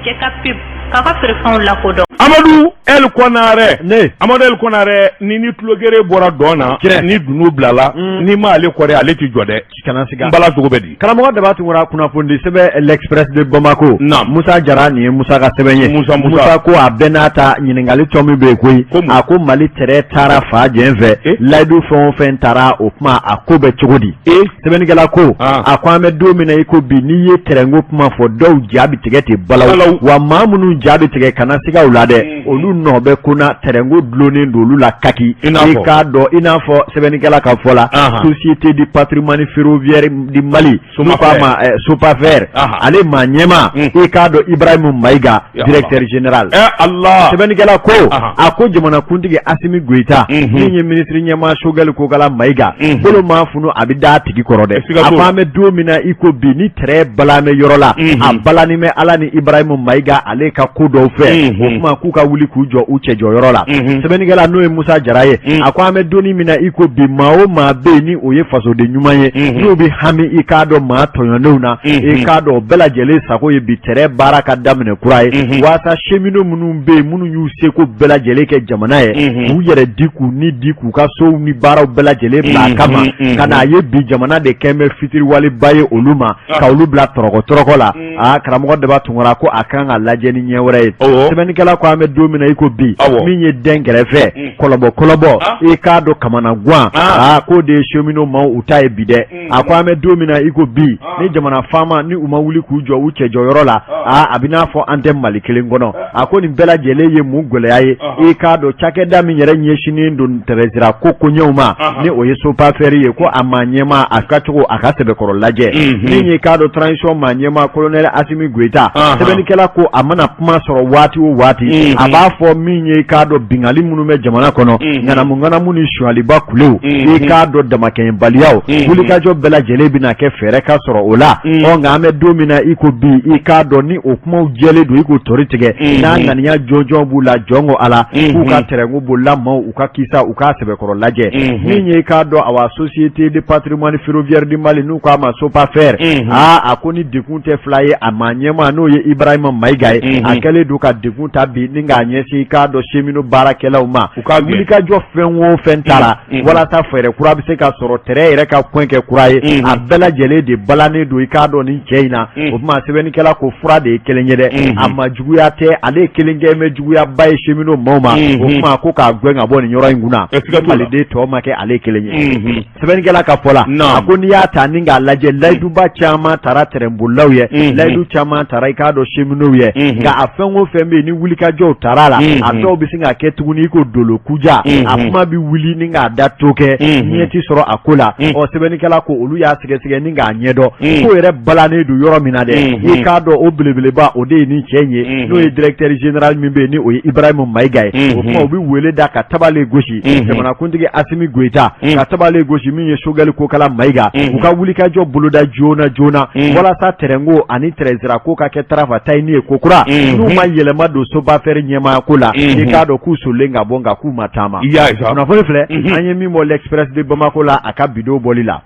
C: Jɛ ka pub. k'a ka feerefɛnw lakodɔn.
A: Amadu El Konare ne Amadu El Konare ni ni tulogere bɔra dɔn na ni dunun bilala n'i ma ale kɔrɔ ale tɛ jɔ dɛ.
B: Kana siga
A: n bala cogo bɛ di.
B: Karamɔgɔ Daba Tunkara kunnafonidi sɛbɛn L'Express de Bamako.
A: Naam.
B: Musa Jara nin ye Musa ka sɛbɛn ye.
A: Musa, Musa.
B: Musa ko a bɛɛ n'a ta ɲininkali tɔ min bɛ yen koyi.
A: Ko mun?
B: A ko Mali tɛrɛn taara fa jɛn fɛ.
A: Eh?
B: Layidu fɛn o fɛn taara o kuma a ko bɛ cogo di.
A: Eh?
B: Sɛbɛnnikɛla ko.
A: Ah.
B: A ko an bɛ don min na i ko bi n'i ye tɛrɛnko kuma fɔ dɔw ja bɛ tigɛ ten balawu.
A: Balawu.
B: Wa maa minnu ja bɛ tigɛ kana siga u la dɛ. Olu nɔ bɛ ko na tɛrɛnko dulonnen don olu la kaki.
A: I n'a fɔ?
B: I k'a dɔn i n'a fɔ sɛbɛnnikɛla ka fɔ la.
A: Ahan.
B: Société du patrimoine ferroviaire du Mali. N'u k'a ma Sopafer.
A: Ahan.
B: Ale maa ɲɛmaa. I k'a dɔn Ibrahim Mayiga
A: Ya
B: directeur général.
A: Ɛ Ala.
B: Sɛbɛnnikɛla ko
A: Ahan.
B: a ko jamanakuntigi Asimi Goyita min ye minisiri ɲɛmaa Sogɛli Kokala Mayiga bolo maa funu a bɛ da a tigi kɔrɔ dɛ.
A: Siga
B: A
A: t'o
B: ko
A: la.
B: an bɛ don min na i ko bi ni tɛrɛn balan bɛ yɔrɔ la a balannen bɛ Ala ni Ibrahim Mayiga ale ka ko dɔw fɛ o tuma k'u ka wuli k'u jɔ u cɛ jɔyɔrɔ la. Sɛbɛnnikɛla n'o ye Musa Jara ye a ko an bɛ don min na i ko bi maa o maa bɛ yen ni o ye fasoden ɲuman ye n'u bɛ hami i k'a dɔn maa tɔɲɔnenw na i k'a dɔn o bɛɛ lajɛlen sago ye bi tɛrɛn baara ka daminɛ kura ye waasa cheminot minnu bɛ yen minnu y'u seko bɛɛ lajɛlen kɛ jamana ye k'u yɛrɛ di k'u ni di k'u ka sow ni baaraw bɛɛ lajɛlen bila a kama ka n'a ye bi jamana de kɛn bɛ fitiriwaleba ye olu ma ka olu bila tɔrɔkɔ tɔrɔkɔ la aa karamɔgɔ Daba Tunkara ko a kan ka lajɛ ni ɲɛ wɛrɛ ye sɛbɛnnikɛla ko an bɛ don min na i ko bi min ye dɛn kɛrɛfɛ kɔlɔbɔ kɔlɔbɔ i k'a dɔn kamanagan aa k'o de ye cheminot maaw u ta ye bi dɛ a ko an bɛ don min na i ko bi ni jamana faama ni u ma wuli k'u jɔ u cɛ jɔyɔrɔ la aa a bɛ n'a fɔ an tɛ Mali kelen kɔnɔ a ko nin bɛɛ lajɛlen ye mun gɛlɛya ye i k'a dɔn cakɛda min yɛrɛ ɲɛsinnen don tɛrɛnsira ko koɲɛw ma ni o ye Sopafer ye ko a maa ɲɛmaa a ka cogo a ka sɛbɛkɔrɔ lajɛ min ye k'a dɔn transition maa ɲɛmaa colonel Asimi Goyita sɛbɛnnikɛla ko a mana kuma sɔrɔ waati o waati a b'a fɔ min ye i k'a dɔn binkanni minnu bɛ jamana kɔnɔ ŋanamu ŋanamu ni sonyaliba kulew i k'a dɔn damakɛɲɛbaliyaw wulikajɔ bɛɛ lajɛlen bɛna kɛ fɛɛrɛ ka sɔrɔ o la ɔ nka an bɛ don min na i ko bi i k'a dɔn ni o kumaw jɛlen don i ko tori tigɛ n'a ŋaniya jɔnjɔn b'u la jɔn ko Ala k'u ka tɛrɛnko bolila maaw u ka kisa u k'a sɛbɛkɔrɔ lajɛ min ye i k'a dɔn awa société de patrimoine ferroviaire du Mali n'u k'a ma Sopafer aa a ko ni degun tɛ fila ye a maa ɲɛmaa n'o ye Ibrahima Mayiga ye a kɛlen don ka degun ta bi ni k'a ɲɛsin i k'a dɔn cheminot baarakɛlaw ma
A: U ka gɛn.
B: wulikajɔ fɛn o fɛn taara walasa fɛɛrɛ kura bɛ se ka sɔrɔ tɛrɛn yɛrɛ ka koɲɛ kɛ kura ye a bɛɛ lajɛlen de balannen don i k'a dɔn nin cɛ in na o tuma sɛbɛnnikɛla ko fura de ye kelen ye dɛ a ma juguya tɛ ale kelen kɛ bɛ juguyaba ye cheminot maaw ma o tuma ko k'a gɛn ka bɔ nin yɔrɔ in kunna maliden tɔ ma kɛ ale kelen ye sɛbɛnnikɛla ka fɔ la a ko n'i y'a ta ni k'a lajɛ layiduba caman tara tɛrɛnbolilaw ye layidu caman tara i k'a dɔn cheminotw ye nka a fɛn o fɛn bɛ yen ni wulikajɔw tara la a dɔw bɛ sin ka kɛ tuguni i ko dolo kuja a kuma bɛ wuli ni k'a da to kɛ ɲɛ ti sɔrɔ a ko la ɔ sɛbɛnnikɛla ko olu y'a sɛgɛsɛgɛ ni k'a ɲɛdɔn ko yɛrɛ balannen don yɔrɔ min na dɛ i k'a dɔn o belebeleba o de ye nin cɛ in ye n'o ye directeur général min bɛ yen ni o ye Ibrahim Mayiga ye o tuma u bɛ wele da ka tabale gosi jamanakuntigi Asimi Goyita ka tabale gosi min ye Sogɛli Kokala Mayiga u ka wulikajɔ boloda joona joona walasa tɛrɛnko ani tɛrɛnsirako ka kɛ tarafatayini ye kokura n'u ma yɛlɛma don Sopafer ɲɛmaaya ko la i k'a dɔn k'u solilen ka bɔ nka k'u ma taama kunnafoni filɛ an ye min bɔ l'Express de Bamako la a ka bidon bɔli la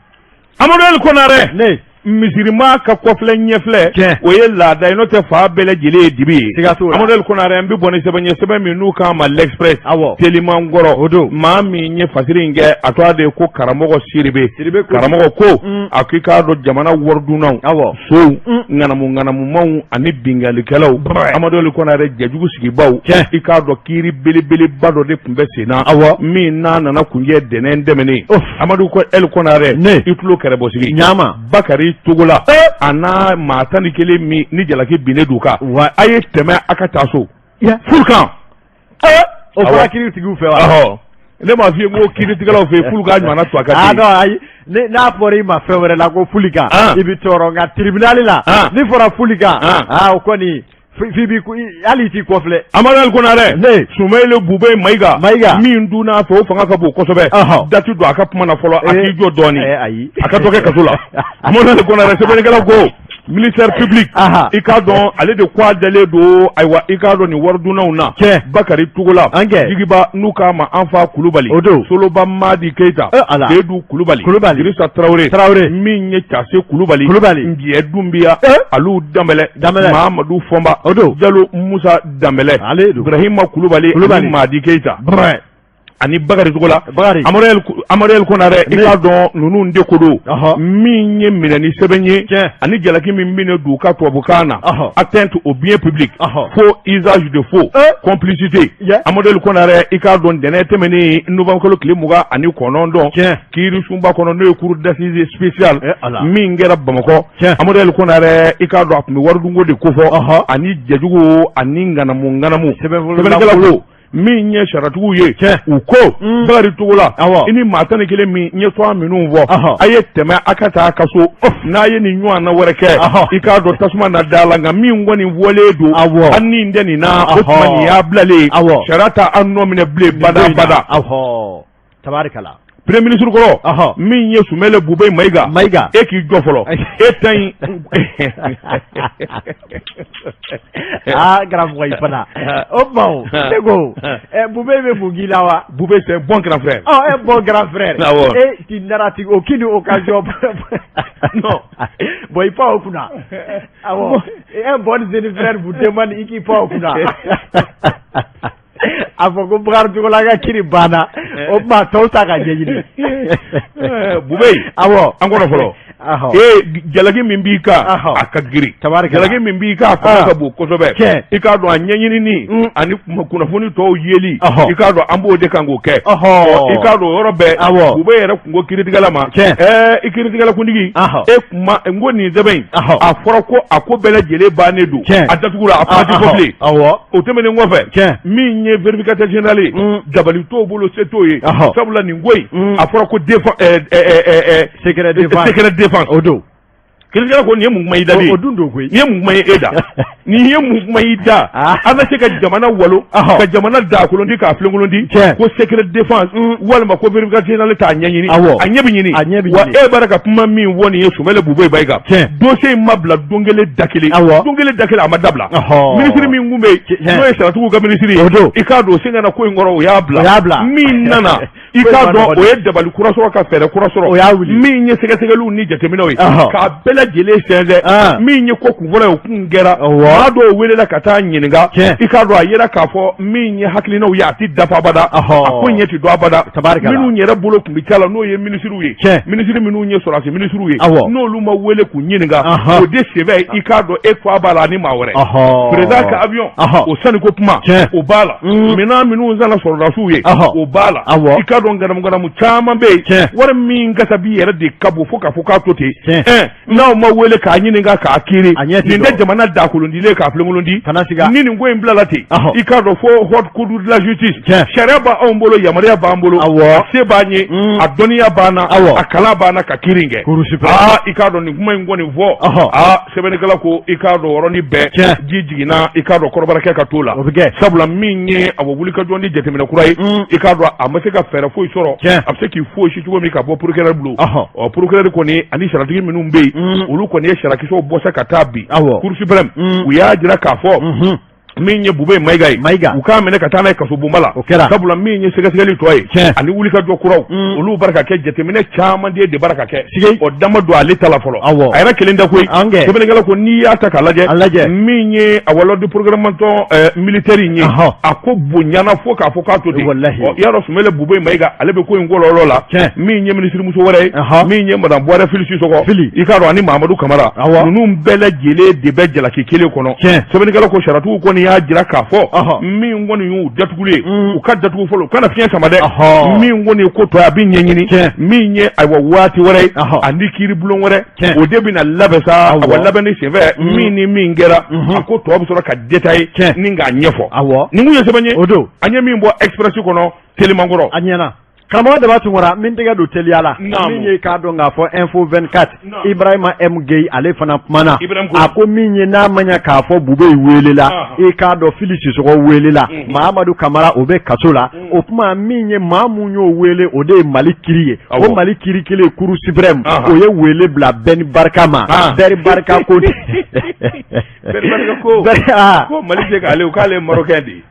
A: Amadu El Konarɛ ne misirima ka kɔfilɛ ɲɛfilɛ o ye laada ye n'o tɛ fan bɛɛ lajɛlen ye dibi ye Amadu El Konarɛ n bɛ bɔ ni sɛbɛn ye sɛbɛn min n'u k'a ma l'Express teliman kɔrɔ o don maa min ye fasiri in kɛ a tɔgɔ de ye ko karamɔgɔ Siribe karamɔgɔ ko a k'i k'a dɔn jamana waridunnaw sow ŋanamu ŋanamumaw ani binkannikɛlaw Amadu El Konarɛ jɛjugu sigibaw i k'a dɔn kiiri belebeleba dɔ de tun bɛ sen na min n'a nana kuncɛ dɛnɛn tɛmɛnen Amadu ko El Konarɛ ne i tulo kɛrɛbɔ sigi ɲama Bakari Togola a n'a maa 11 min ni jalaki binnen d'u kan wa a ye tɛmɛ a ka taa so fulukan
B: o fɔra kiiritigiw fɛ wa
A: ne m'a f'i ye ko kiiritigɛlaw fɛ yen fulukan ɲɔgɔnna to a ka
B: ah non ayi n'a fɔra i ma fɛn wɛrɛ la ko fulukan i bɛ tɔɔrɔ nka tribunal la n'i fɔra fulukan aa o kɔni f'i b'i hali i t'i kɔfilɛ.
A: Amadu El Konarɛ.
B: Ne.
A: Sumayila Bube Mayiga.
B: Mayiga.
A: Min dun n'a fɛ o fanga ka bon kosɛbɛ. Dati don a ka kuma na fɔlɔ a k'i jɔ dɔɔnin.
B: Ayi.
A: A ka dɔ kɛ kaso la. Amadu El Konarɛ sɛbɛnnikɛla ko. Ministère public i k'a dɔn ale de ko a dalen don, ayiwa, i k'a dɔn nin waridunnaw na, Bakari Togola, Jigiba n'u k'a ma an fa Kulubali,
B: o don,
A: Soloba Madi Keyita, Seyidu Kulubali,
B: Kulubali,
A: Dirisa Tarawele,
B: Tarawele,
A: min ye Case Kulubali,
B: Kulubali,
A: Njiyɛ Dunbiya, Alu Danbɛlɛ,
B: Danbɛlɛ,
A: Mamadu Fɔnba,
B: o don,
A: Jalo Musa Danbɛlɛ,
B: ale don,
A: Ibrahima Kulubali,
B: Kulubali,
A: Madi Keyita ani Bakari Togola.
B: Bakari.
A: Amadu Konare, i k'a dɔn ninnu de ko don min ye minɛni sɛbɛn ye ani jalaki min bɛ don u ka tubabukan na, atteinte au bien public, faux, usage de faux, complicité. Amadu Konare, i k'a dɔn ntɛnɛn tɛmɛnen novembre kalo tile 29, kiirisunba kɔnɔ, n'o ye cour d'assises spéciale min kɛra Bamakɔ, Amadu Konare, i k'a dɔn a tun bɛ waridunko de kofɔ ani jɛjugu ani ŋanamu ŋanamu. Sɛbɛnnikɛla ko min ye sariyatigiw ye, u ko Bakari Togola, i ni maa 11 min ye tɔgɔ minnu fɔ, a ye tɛmɛ a ka taa ka so. N'a ye nin ɲɔgɔnna wɛrɛ kɛ, i k'a dɔn tasuma na da la. Nka min kɔni fɔlen don, an ni tɛ nin na, o tuma nin y'a bilalen, sariya t'a an nɔ minɛ bilen bada bada.
B: Tabarikala.
A: Premier ministre kɔrɔ min ye Sumɛlɛ Bubɛyi Mayiga,
B: Mayiga,
A: e k'i jɔ fɔlɔ, e ta in.
B: Aa, karamɔgɔ, i fana o tuma o ne ko Bubɛyi bɛ mun k'i la wa?
A: Bubɛyi, c'est un bon grand frère.
B: Ɔ, un bon grand frère.
A: Awɔ.
B: E tu n'as aucune occasion.
A: Non.
B: Bon, i pan o kunna. Awɔ, un bon jeune frère vous demande i k'i pan o kunna. A fɔ ko Bakari Togola ka kiri banna, o tuma tɔw ta ka ɲɛɲini.
A: Bubɛyi.
B: Awɔ.
A: An kɔnɔ fɔlɔ. Ee, jalaki min b'i kan, a ka girin.
B: Tabarikala.
A: Jalaki min b'i kan, a fanga ka bon kosɛbɛ. I k'a dɔn a ɲɛɲinini ani kunnafoni tɔw yeli, i k'a dɔn an b'o de kan k'o kɛ. I k'a dɔn o yɔrɔ bɛɛ, Bubɛyi yɛrɛ kun ko kiiritigɛla ma, ɛɛ, i kiiritigɛla kuntigi, e kuma n ko nin sɛbɛn in, a fɔra ko a ko bɛɛ lajɛlen bannen don, a datugura, a kuma tɛ fɔ bilen. O tɛmɛnen kɔfɛ, min ye vérificateur général ye, dabali t'o bolo, se t'o ye, sabula nin ko in, a fɔra ko
B: secret défense.
A: Secret défense.
B: O don.
A: Kiiritigɛla ko nin ye mun kuma y'i da de?
B: O dun don koyi.
A: Nin ye mun kuma ye e da? Nin ye mun kuma y'i da? An bɛ se ka jamana walo, ka jamana daakolon di, k'a filenkolon di, ko secret défense walima ko vérificateur général t'a ɲɛɲini? A ɲɛ bɛ ɲini.
B: A ɲɛ bɛ
A: Wa
B: ɲini.
A: e b'a ka kuma min fɔ nin ye, Sumɛlɛ Bubɛyi Mayiga, dossier in ma bila don kelen da kelen. Don kelen da kelen, a ma dabila. Minisiri min kun bɛ yen, n'o ye saratigiw ka minisiri ye,
B: O don.
A: i k'a dɔn sen ka na ko in kɔrɔ, o y'a bila.
B: O y'a bila.
A: Min nana, i
B: Ko in
A: k'a
B: ma
A: dɔn
B: nɔgɔ
A: o ye dabali kura sɔrɔ ka fɛɛrɛ kura sɔrɔ.
B: O y'a wuli.
A: Min ye sɛgɛsɛgɛliw ni jateminɛw ye, k'a bɛɛ lajɛlen sɛnsɛn. Min ye ko kunfɔlɔ ye, o kun kɛra. Maa dɔw welela ka taa ɲininka. I k'a dɔn a yera k'a fɔ min ye hakilinaw ye, a tɛ dafa abada, a ko ɲɛ tɛ dɔn abada.
B: Tabarikala.
A: Minnu yɛrɛ bolo tun bɛ ca la, n'o ye minisiriw ye, minisiri minnu ye sɔrɔdasi minisiriw ye, n'olu ma wele k'u ɲininka, o de senfɛ, i k'a dɔn e fa b'a la ani maa wɛrɛ. Président ka avion, o sanni ko kuma, o b'a la. Minɛn minnu sanna sɔrɔdasiw ye, o b'a la. I k'a dɔn ganamu ganamu caman bɛ yen. Wari min kasabi yɛrɛ de ka bon fo k'a fɔ k'a to ten. N'aw ma wele k'a ɲininka k'a kiiri,
B: A ɲɛ tɛ
A: nin tɛ
B: dɔn.
A: jamana dakolondilen k'a filenkolon
B: Kana siga.
A: Ni nin ko in bilala ten, i k'a dɔn fo haute cour de la justice. Sariya b'anw bolo, yamaruya b'an bolo, a se b'an ye, a dɔnniya b'an na, a kalan b'an na ka kiiri in kɛ.
B: Cour suprême.
A: Aa, i k'a dɔn nin kuma in kɔni fɔ, aa, sɛbɛnnikɛla ko i k'a dɔn yɔrɔnin bɛɛ, ji jiginna, i k'a dɔn kɔrɔbarakɛ ka t'o la.
B: O bɛ kɛ.
A: Sabula min ye a bɔ wulikajɔ ni jateminɛ kura ye, i k'a dɔn a ma se ka fɛɛrɛ foyi sɔrɔ a bɛ se k'i fosi cogo min ka bɔ procureur bolo. Ɔ, procureur kɔni ani saratigi minnu bɛ yen, olu kɔni ye sarakisɛw bɔ sa ka taa bi cour suprême. U y'a jira k'a fɔ min ye Bubɛyi Mayiga ye,
B: Mayiga.
A: u k'a minɛ ka taa n'a ye kasobonba la.
B: O kɛra.
A: Sabula min ye sɛgɛsɛgɛli tɔ ye ani wulikajɔ kuraw, olu bara ka kɛ, jateminɛ caman de bara ka kɛ. O dama don ale ta la fɔlɔ. A yɛrɛ kelen tɛ koyi.
B: An kɛ.
A: Sɛbɛnnikɛla ko n'i y'a ta k'a lajɛ,
B: A lajɛ.
A: min ye a l'ordre de programmation militaire in ye, a ko bonyana fo k'a fɔ k'a to ten.
B: Walahi.
A: Ɔ, i y'a dɔn Sumɛlɛ Bubɛyi Mayiga, ale bɛ ko in kɔlɔlɔ la. Min ye minisirimuso wɛrɛ ye, min ye madame Buwarɛ Fili Sisɔkɔ,
B: Fili.
A: i k'a dɔn ani Mamadu Kamara, ninnu bɛɛ lajɛlen de bɛ jalaki kelen kɔnɔ. Sɛbɛnnikɛla ko saratigiw kɔni y'a jira k'a fɔ min kɔni y'u datuguli ye, u ka datugu fɔlɔ, u kana fiɲɛ sama dɛ. Min kɔni ye ko tɔ ye, a bɛ ɲɛɲini. Min ye ayiwa waati wɛrɛ ye ani kiiribulon wɛrɛ, o de bɛna labɛn sa. Awa, labɛnni senfɛ, min ni min kɛra, a ko tɔ bɛ sɔrɔ ka détaillé ni k'a ɲɛfɔ. Nin kun ye sɛbɛn ye
B: O don.
A: An ye min bɔ Express kɔnɔ telimankɔrɔ.
B: A ɲɛna. Karamɔgɔ Daba Tunkara min tɛgɛ don teliya la min ye k'a dɔn k'a fɔ Info 24 Ibrahima M Gueye ale fana kumana a ko min ye n'a ma ɲɛ k'a fɔ Bubey weelela i k'a dɔn Fili Sisɔkɔ weelela Mahamadu Kamara o bɛ kaso la o tuma min ye maa mun y'o wele o de ye Mali kiri ye o Mali kiri kelen Cour suprême o ye wele bila Bɛni Barika ma Bɛni Barika ko
A: Bɛni Barika ko ko Mali tɛ k'ale k'ale ye Marocain de ye.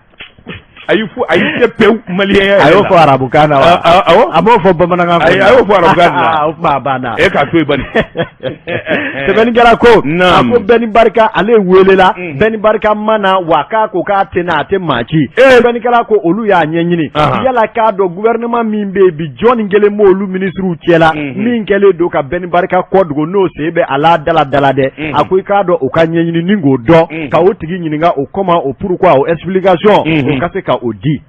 A: A y'i fo a y'i kɛ pewu maliyɛnya
B: a y'o fɔ arabukan na wa
A: awɔ
B: a m'o fɔ bamanankan
A: ayi a y'o fɔ arabukan na
B: o tuma a banna
A: e k'a to yen bani
B: sɛbɛnnikɛla ko a ko Bɛni Barika ale welela Bɛni Barika ma na wa k'a ko k'a tɛ na a tɛ maa ci sɛbɛnnikɛla ko olu y'a ɲɛɲini yala k'a dɔn gouvernement min bɛ yen bi jɔnni kelen b'olu minisiriw cɛla min kɛlen don ka Bɛni Barika kɔdogo n'o sen bɛ a la dala dala dɛ a ko i k'a dɔn o ka ɲɛɲini ni k'o dɔn ka o tigi ɲininka o comment o pourquoi o explication o ka se ka o di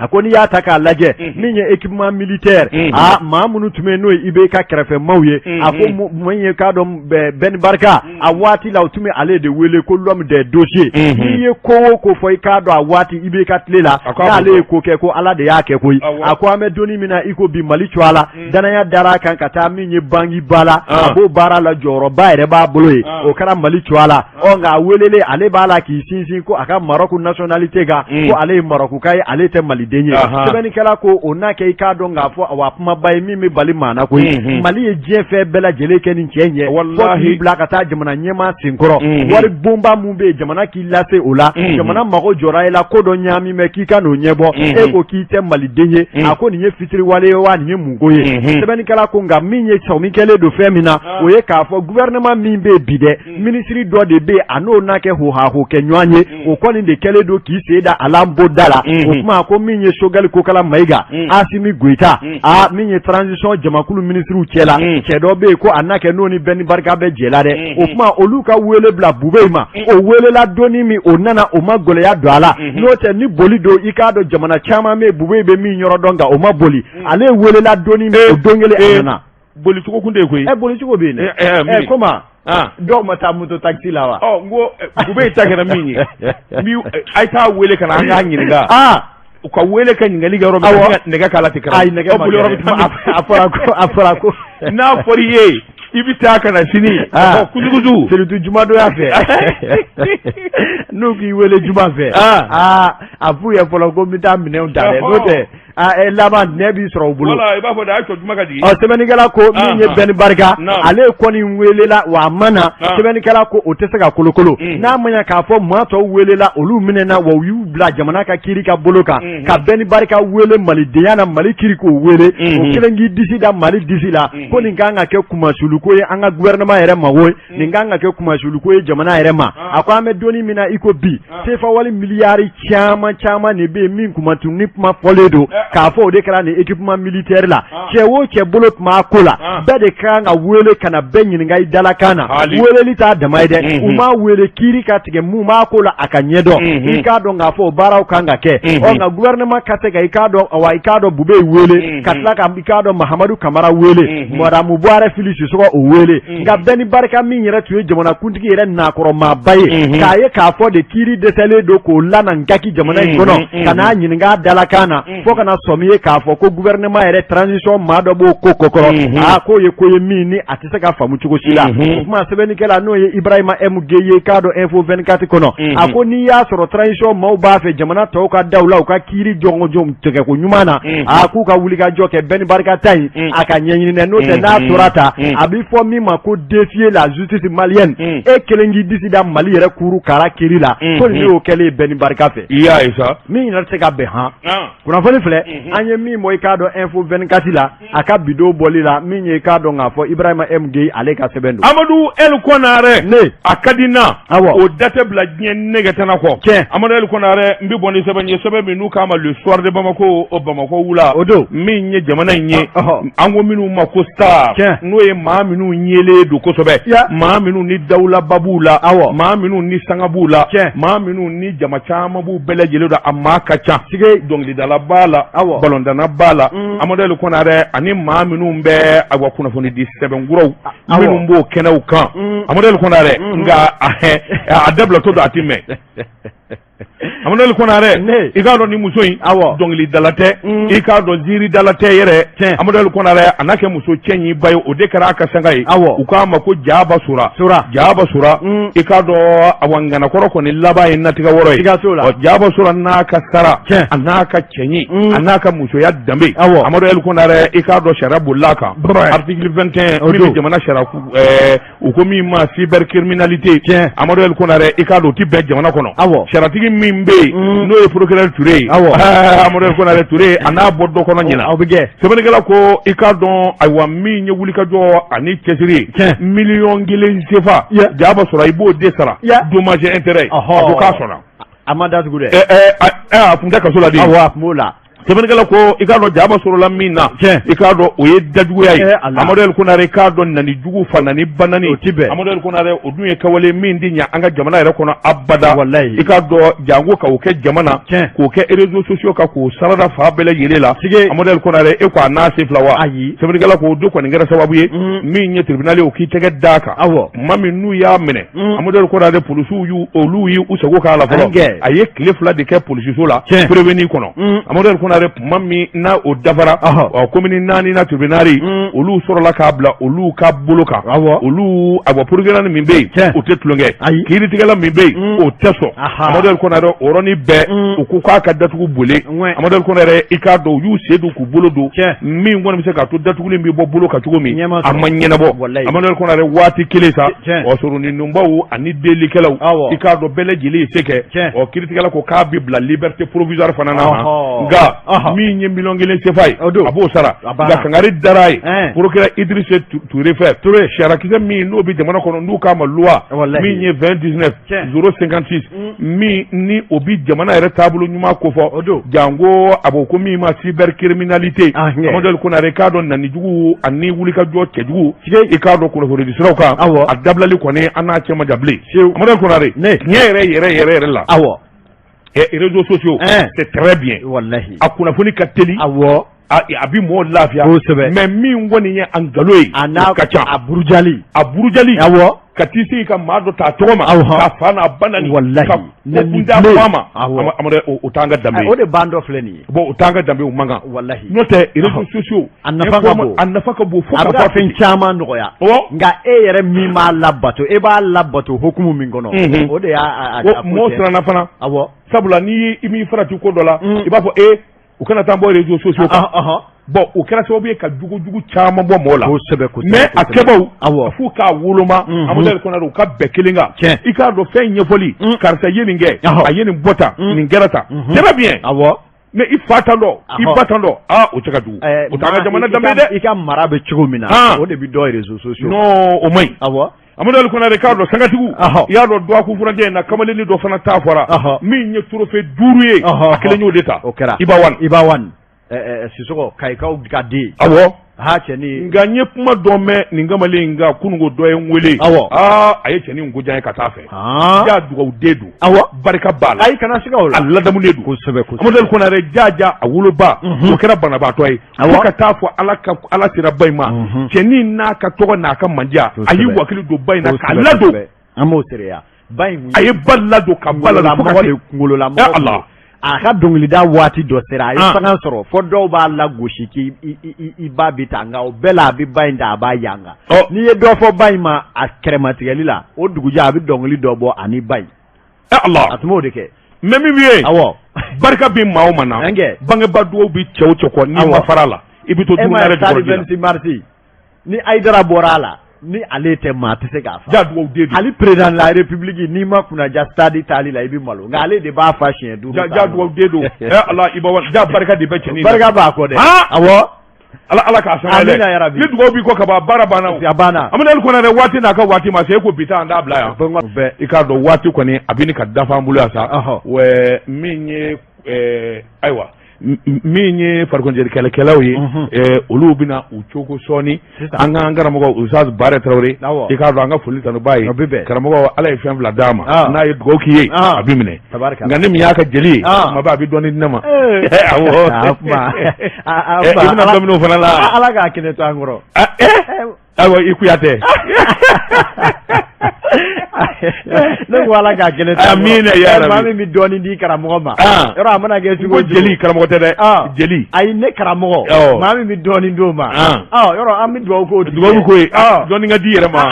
B: a ko n'i y'a ta k'a lajɛ min ye équipement militaire aa maa minnu tun bɛ yen n'o ye IBK kɛrɛfɛmaaw ye a ko min ye k'a dɔn Bɛni Barika a waati la u tun bɛ ale de wele ko l'homme des dossiers n'i ye ko o ko fɔ i k'a dɔn a waati IBK tile la n'ale ye ko kɛ ko Ala de y'a kɛ koyi a ko an bɛ donni min na i ko bi Mali cogoya la danaya dara a kan ka taa min ye bankiba la a b'o baara la jɔyɔrɔba yɛrɛ b'a bolo yen o kɛra Mali cogoya la ɔ nka a welelen ale b'a la k'i sinsin ko a ka Maroc nationalité kan ko ale ye Maroc ka ye ale tɛ maliden ye sɛbɛnnikɛla ko o n'a kɛ i k'a dɔn k'a fɔ awa kumaba ye min bɛ bali maa na koyi Mali ye diɲɛ fɛn bɛɛ lajɛlen kɛ nin cɛ in ye fo k'i bila ka taa jamana ɲɛmaa senkɔrɔ wari bonba min bɛ yen jamana k'i lase o la jamana mago jɔra e la ko dɔ ɲaami bɛ k'i ka n'o ɲɛbɔ e ko k'i tɛ maliden ye a ko nin ye fitiriwale ye wa nin ye mun ko ye sɛbɛnnikɛla ko nka min ye sɔmi kɛlen don fɛn min na o ye k'a fɔ gouvernement min bɛ yen bi dɛ minisiri dɔ de bɛ yen a n'o n'a kɛ hohaho kɛ ɲɔgɔn ye o kɔni de kɛlen don k'i sen da a la n da la o tuma ko min ye Choguel Kokala Mayiga Asimi Goyita aa min ye transition jamakulu minisiriw cɛ la cɛ dɔ bɛ yen ko a n'a kɛ n'o ni Bɛni Barika bɛ jɛ la dɛ o tuma olu ka wele bila Bubey ma o welela donni min o nana o ma gɛlɛya don a la n'o tɛ ni boli don i k'a dɔn jamana caman bɛ Bubey bɛ min yɔrɔ dɔn nka o ma boli ale welela donni min o don kelen a nana
A: bolicogo kun tɛ yen koyi
B: ɛ bolicogo bɛ yen dɛ comment dɔw ma taa moto taxi la wa
A: ɔ n ko Bubey ta kɛra min ye a ye taa wele ka na an k'a ɲininka u ka wele ka ɲininkali kɛ yɔrɔ min nɛgɛ k'a la ten
B: ayi nɛgɛ ma kɛ a fɔra ko a fɔra ko
A: n'a fɔra i ye i bɛ taa ka na sini kusukusu
B: surtout jumadonya fɛ n'u k'i wele juma fɛ aa a f'u ye fɔlɔ ko n bɛ taa minɛnw ta dɛ n'o tɛ laban nɛ b'i sɔrɔ u bolo
A: i b'a fɔ de a ye juma ka
B: jigin ɔ sɛbɛnnikɛla ko min ye Bɛni Barika ale kɔni welela wa a ma na sɛbɛnnikɛla ko o tɛ se ka kolokolo n'a ma ɲɛ k'a fɔ maa tɔw welela olu minɛna wa u y'u bila jamana ka kiiri ka bolo kan ka Bɛni Barika wele malidenya na Mali kiiri k'o wele o kelen k'i disi da Mali disi la ko nin kan ka kɛ kunmasuuliko ye an ka gouvernement yɛrɛ ma wo nin kan ka kɛ kunmasuuliko ye jamana yɛrɛ ma a ko an bɛ donni min na i ko bi sefa wari miliyari caman caman de bɛ yen min kumatun ni kuma fɔlen don k'a fɔ o de kɛra nin équipement militaire la cɛ o cɛ bolo tun b'a ko la bɛɛ de ka kan ka wele ka na bɛɛ ɲininka i dalakan na weleli t'a dama ye dɛ u m'a wele kiiri ka tigɛ mun b'a ko la a ka ɲɛdɔn i k'a dɔn k'a fɔ o baaraw kan ka kɛ ɔ nka gouvernement ka se ka i k'a dɔn awa i k'a dɔn Bubey wele ka tila ka i k'a dɔn Mahamadu Kamara wele Madamu Buwarɛ Fili Sisɔkɔ o wele nka Bɛni Barika min yɛrɛ tun ye jamanakuntigi yɛrɛ nakɔrɔmaaba ye k'a ye k'a fɔ de kiiri dɛsɛlen don k'o lana nkaki jamana in kɔnɔ ka n'a ɲininka a dalakan na fo ka na sɔmi ye k'a fɔ ko gouvernement yɛrɛ transition maa dɔ b'o ko kɔkɔrɔ aa k'o ye ko ye min ni a tɛ se ka faamu cogo si la o kuma sɛbɛnnikɛla n'o ye Ibrahima M Gueye ye k'a dɔn Info 24 kɔnɔ a ko n'i y'a sɔrɔ transition maaw b'a fɛ jamana tɔw ka da u la u ka kiiri jɔnjɔn tigɛko ɲuman na a k'u ka wulikajɔ kɛ Bɛni Barika ta in a ka ɲɛɲini dɛ n'o tɛ n'a tora ta a bɛ fɔ min ma ko défier la justice malienne e kelen k'i disi da Mali yɛrɛ kuru kara kiiri la ko nin y'o kɛlen ye Bɛni Barika fɛ
A: i y'a ye sa
B: min yɛrɛ tɛ se ka bɛn han kunnafoni filɛ an ye min bɔ i k'a dɔn Info 24 la a ka bi don bɔli la min ye i k'a dɔn k'a fɔ Ibrahima M Gueye ale ka sɛbɛn don.
A: Amadu El Konare.
B: Ne.
A: A ka di n na.
B: Awɔ.
A: O da tɛ bila diɲɛ nɛgɛ tɛna kɔ.
B: Tiɲɛ.
A: Amadu El Konare n bɛ bɔ ni sɛbɛn ye sɛbɛn min n'u k'a ma Le Soir de Bamako o Bamakɔ wula.
B: O don.
A: Min ye jamana in ye.
B: Ɔhɔ.
A: An ko minnu ma ko star.
B: Tiɲɛ.
A: N'o ye maa minnu yelen don kosɛbɛ.
B: Ya.
A: Maa minnu ni dawulaba b'u la.
B: Awɔ.
A: Maa minnu ni sanga b'u la.
B: Tiɲɛ.
A: Maa minnu ni jama caman b'u bɛɛ lajɛlen dɔn a maa ka ca.
B: Sige.
A: Dɔnkilidala b'a la.
B: Awɔ.
A: Balontanna b'a la. Amadu El Konare ani maa minnu bɛ awa kunnafoni di sɛbɛnkuraw minnu b'o kɛnɛw kan Amadu El Konare nka a dabilatɔ don a tɛ mɛn. Amadu Konarɛ, i k'a dɔn ni muso in,
B: awɔ,
A: dɔnkilidala tɛ, i k'a dɔn ziiridala tɛ yɛrɛ. Amadu Konarɛ, a n'a kɛ muso cɛɲiba ye, o de kɛra a ka sanga ye.
B: Awɔ,
A: u k'a ma ko Jaba Sora.
B: Sora.
A: Jaba Sora, i k'a dɔn, awa, ŋanakɔrɔ kɔni laban ye natigɛ wɔrɔ ye.
B: Siga t'o la.
A: Jaba Sora n'a ka sara, a n'a ka cɛɲi, a n'a ka musoya danbe.
B: Awɔ,
A: Amadu Konarɛ, i k'a dɔn sariya bolila a kan. Article 21 min bɛ jamana sariya, u ko min ma cybercriminalité.
B: Tiɲɛ.
A: Amadu El Konarɛ, i k'a dɔn o ti bɛn jamana kɔnɔ.
B: Awɔ.
A: Sariyatigi min bɛ yen, n'o ye procureur Ture ye.
B: Awɔ.
A: Amadu El Konarɛ, Ture, a n'a bɔ dɔ kɔnɔ ɲina.
B: Aw bɛ kɛ.
A: Sɛbɛnnikɛla ko, i k'a dɔn, ayiwa, min ye wulikajɔ ani cɛsiri ye. 1 million CFA. Jaba sɔrɔ, i b'o de sara. Dommage intérêt. A ko k'a sɔnna.
B: A ma datugu dɛ.
A: Ɛ ɛ, a tun tɛ kaso la de.
B: Awɔ, a tun b'o la.
A: Sɛbɛnnikɛla ko, i k'a dɔn jaba sɔrɔla min na, i k'a dɔn o ye dajuguya ye. Amadu El Konarɛ, i k'a dɔn nani jugu fa nani ba nani.
B: O ti bɛn.
A: Amadu El Konarɛ, o dun ye kawale min ti ɲɛ an ka jamana yɛrɛ kɔnɔ abada.
B: Walayi.
A: I k'a dɔn janko ka o kɛ jama na, k'o kɛ réseaux sociaux kan, k'o sarada fan bɛɛ lajɛlen la. Amadu El Konarɛ, e ko a n'a sen fila wa?
B: Ayi.
A: Sɛbɛnnikɛla ko o de kɔni kɛra sababu ye min ye tribunal ye, o k'i tɛgɛ d'a kan.
B: Awɔ.
A: Tuma min n'u y'a minɛ, Amadu El Konarɛ, polisiw y'u olu y'u sago k'a la fɔlɔ. A ye tile 2 de kɛ polisiso la, prévenu kɔnɔ. Amadu El Konarɛ, tuma min n'a o dafara, ɔ, commune 4 na tribunal, olu sɔrɔla k'a bila olu ka bolo kan.
B: Awɔ.
A: Olu, awa, procureur min bɛ yen, o tɛ tulonkɛ.
B: Ayi.
A: Kiiritigɛla min bɛ yen, o tɛ sɔn. Amadu El Konarɛ, o yɔrɔnin bɛɛ, u ko k'a ka datugu boli. Amadu El Konarɛ, i k'a dɔn u y'u sen don k'u bolo don, min kɔni bɛ se k'a to datuguli bɛ bɔ bolo kan cogo min, a ma ɲɛnabɔ. Amadu El Konarɛ, waati kelen sa, o sɔrɔ ani delikɛlaw, i k'a dɔn bɛɛ lajɛlen ye se kɛ. Ɔ, kiiritigɛla ko k'a bɛ bila liberté provisoire fana na, nka min ye 1 million CFA ye, a b'o sara. Nka kangari dara ye procureur Idriss Touré fɛ, sariyakisɛ min n'o bɛ jamana kɔnɔ, n'u k'a ma loi min ye 2019 056, min ni o bɛ jamana yɛrɛ taabolo ɲuman kofɔ, janko a b'o ko min ma cybercriminalité. Amadu El Konarɛ, i k'a dɔn nanijugu ani wulikajɔ cɛjugu, i k'a dɔn kunnafoni siraw kan, a dabilali kɔni, an n'a cɛ ma jan bilen. Amadu El Konarɛ, tiɲɛ yɛrɛ yɛrɛ yɛrɛ yɛrɛ la, réseaux sociaux, c'est très bien.
B: Walahi.
A: A kunnafoni ka teli.
B: Awɔ.
A: A bi mɔgɔw lafiya.
B: Kosɛbɛ.
A: Mais min kɔni ye a nkalon ye,
B: a n'a
A: o ka ca.
B: A burujali.
A: A burujali.
B: Awɔ.
A: Ka t'i sigi ka maa dɔ ta a tɔgɔ ma,
B: Awɔ.
A: ka fa n'a ba nani,
B: Walahi.
A: ka ko kunda fɔ a ma.
B: Awɔ.
A: Amadu, o t'an ka danbe ye.
B: O de ban dɔ filɛ nin ye.
A: Bon, o t'an ka danbe, o man kan.
B: Walahi.
A: N'o tɛ, réseaux sociaux,
B: A nafa ka bon.
A: A nafa ka bon fo
B: A
A: ka
B: bɛ ka
A: fɔ
B: fɛn caman nɔgɔya.
A: Awɔ.
B: Nka e yɛrɛ min b'a labato, e b'a labato hokumu min kɔnɔ, o de y'a a ko
A: Mɔgɔw
B: tiɲɛ.
A: siranna fana.
B: Awɔ.
A: Sabula n'i i m'i farati ko dɔ la, i b'a fɔ e u kana taa bɔ réseaux sociaux kan. Bon, o kɛra sababu ye ka jugujugu caman bɔ mɔgɔw la.
B: Kosɛbɛ.
A: Mais a kɛbaw,
B: Awɔ.
A: f'u k'a woloma. Amadu El Konarɛ, u ka bɛn kelen kan.
B: Tiɲɛ.
A: I k'a dɔn fɛn ɲɛfɔli, karisa ye nin kɛ, a ye nin bɔ tan, nin kɛra tan, c'est pas bien.
B: Awɔ.
A: Mais i fa tan dɔ, i ba tan dɔ, aa, o cɛ ka jugu. O t'an ka jamana danbe ye dɛ.
B: I ka mara bɛ cogo min na, o de bɛ dɔn réseaux sociaux.
A: Non, o man ɲi.
B: Awɔ.
A: Amadu El Konarɛ, k'a dɔn sangatigiw, i y'a dɔn dɔgɔkun furancɛ in na, kamalennin dɔ fana ta fɔra min ye trophée 5 ye, a kelen y'o de ta.
B: O kɛra.
A: Iba One.
B: Iba One. Sisɔkɔ, Kayikaw ka den.
A: Awɔ.
B: Ha, cɛnin.
A: Nka n ye kuma dɔ mɛn nin kamalen in kan kununko, dɔ ye n wele.
B: Awɔ.
A: Aa, a ye cɛnin ko diya n ye ka taa fɛ. Ja dugawuden don.
B: Awɔ.
A: Barika b'a la.
B: Ayi, kana siga o la.
A: A ladamunen don.
B: Kosɛbɛ.
A: Amadu El Konarɛ, jaja a woloba, o kɛra banabaatɔ ye. Fo ka taa fɔ Ala ka Ala sera ba in ma. Cɛnin n'a ka tɔgɔ n'a ka manja, a y'i wakili don ba in na k'a ladon.
B: An b'o seereya. Ba in.
A: A ye ba ladon ka ba ladon fo ka
B: de kunkololamɔgɔ.
A: Ala.
B: A ka dɔnkilida waati dɔ sera, a ye fanga sɔrɔ fo dɔw b'a lagosi k'i i ba bi ta, nka o bɛɛ la a bɛ ba in ta, a b'a yanga. N'i ye dɔ fɔ ba in ma a kɛrɛmatigɛli la, o dugujɛ a bɛ dɔnkili dɔ bɔ ani ba in.
A: Ala.
B: A tun b'o de kɛ.
A: Mais min bɛ yen.
B: Awɔ.
A: Barika bɛ maa o maa na. Bangebaa dugawu bɛ cɛw cɛ kɔ, n'i ma fara a la, i bɛ to
B: E ma
A: dugu
B: ye stade 26 mars, ni Hayidara bɔra a la, ni ale tɛ, maa tɛ se k'a fa.
A: Ja dugawu den don.
B: Hali président de la république, n'i ma kunnaja stade taali la, i bɛ malo, nka ale de b'a fa siɲɛ 5.
A: Ja dugawu den don. Ala, Iba One, ja barika de bɛ cɛnin na.
B: Barika b'a kɔ dɛ. Awɔ.
A: Ala, Ala k'a sɔn.
B: Amina yarabi.
A: Ni dugawu b'i kɔ ka ban, baara banna o.
B: A banna.
A: Amadu El Konarɛ, waati n'a ka waati ma se, e ko bi taa an t'a bila yan.
B: Bɛɛ.
A: I k'a dɔn waati kɔni a bɛ ka dafa an bolo yan sa. Wɛ, min ye ayiwa, min ye farikoloɲɛnajɛ kɛlɛkɛlaw ye, olu bɛna u cogo sɔɔni. An k'an karamɔgɔ Ustaz Bare Tarawele, i k'a dɔn an ka foli tanuba ye. Karamɔgɔ, Ala ye fɛn fila d'a ma, n'a ye dugawu k'i ye, a bɛ minɛ. Nka ni min y'a ka jeli ye, tuma bɛɛ a bɛ dɔɔnin di ne ma. Awɔ. I bɛna dɔ minɛ o fana la.
B: Ala k'a kɛnɛ to an kɔrɔ.
A: Ayiwa, i Kuyatɛ.
B: Ne ko Ala k'a kelen
A: t'an kɔrɔ. Amiina ya rabi.
B: Maa min bɛ dɔɔnin di karamɔgɔ ma. Yɔrɔ a mana kɛ cogo o
A: cogo. Jeli karamɔgɔ tɛ dɛ. Jeli.
B: Ayi, ne karamɔgɔ. Maa min bɛ dɔɔnin d'o ma. Yɔrɔ an bɛ dugawu k'o tigi ye.
A: Dugawu k'o ye. Dɔɔnin ka di i yɛrɛ ma.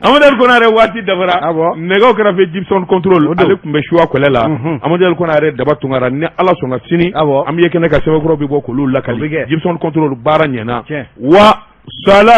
A: Amadu Konare, waati dafara. Nɛgɛw kɛrɛfɛ, Gibson contrôle, ale tun bɛ suwa kɛlɛ la. Amadu Konare, Daba Tunkara, ni Ala sɔnna sini an bɛ ye kɛnɛ kan, sɛbɛnkɔrɔ bɛ bɔ k'olu lakali. Gibson contrôle, baara ɲɛna wa sala.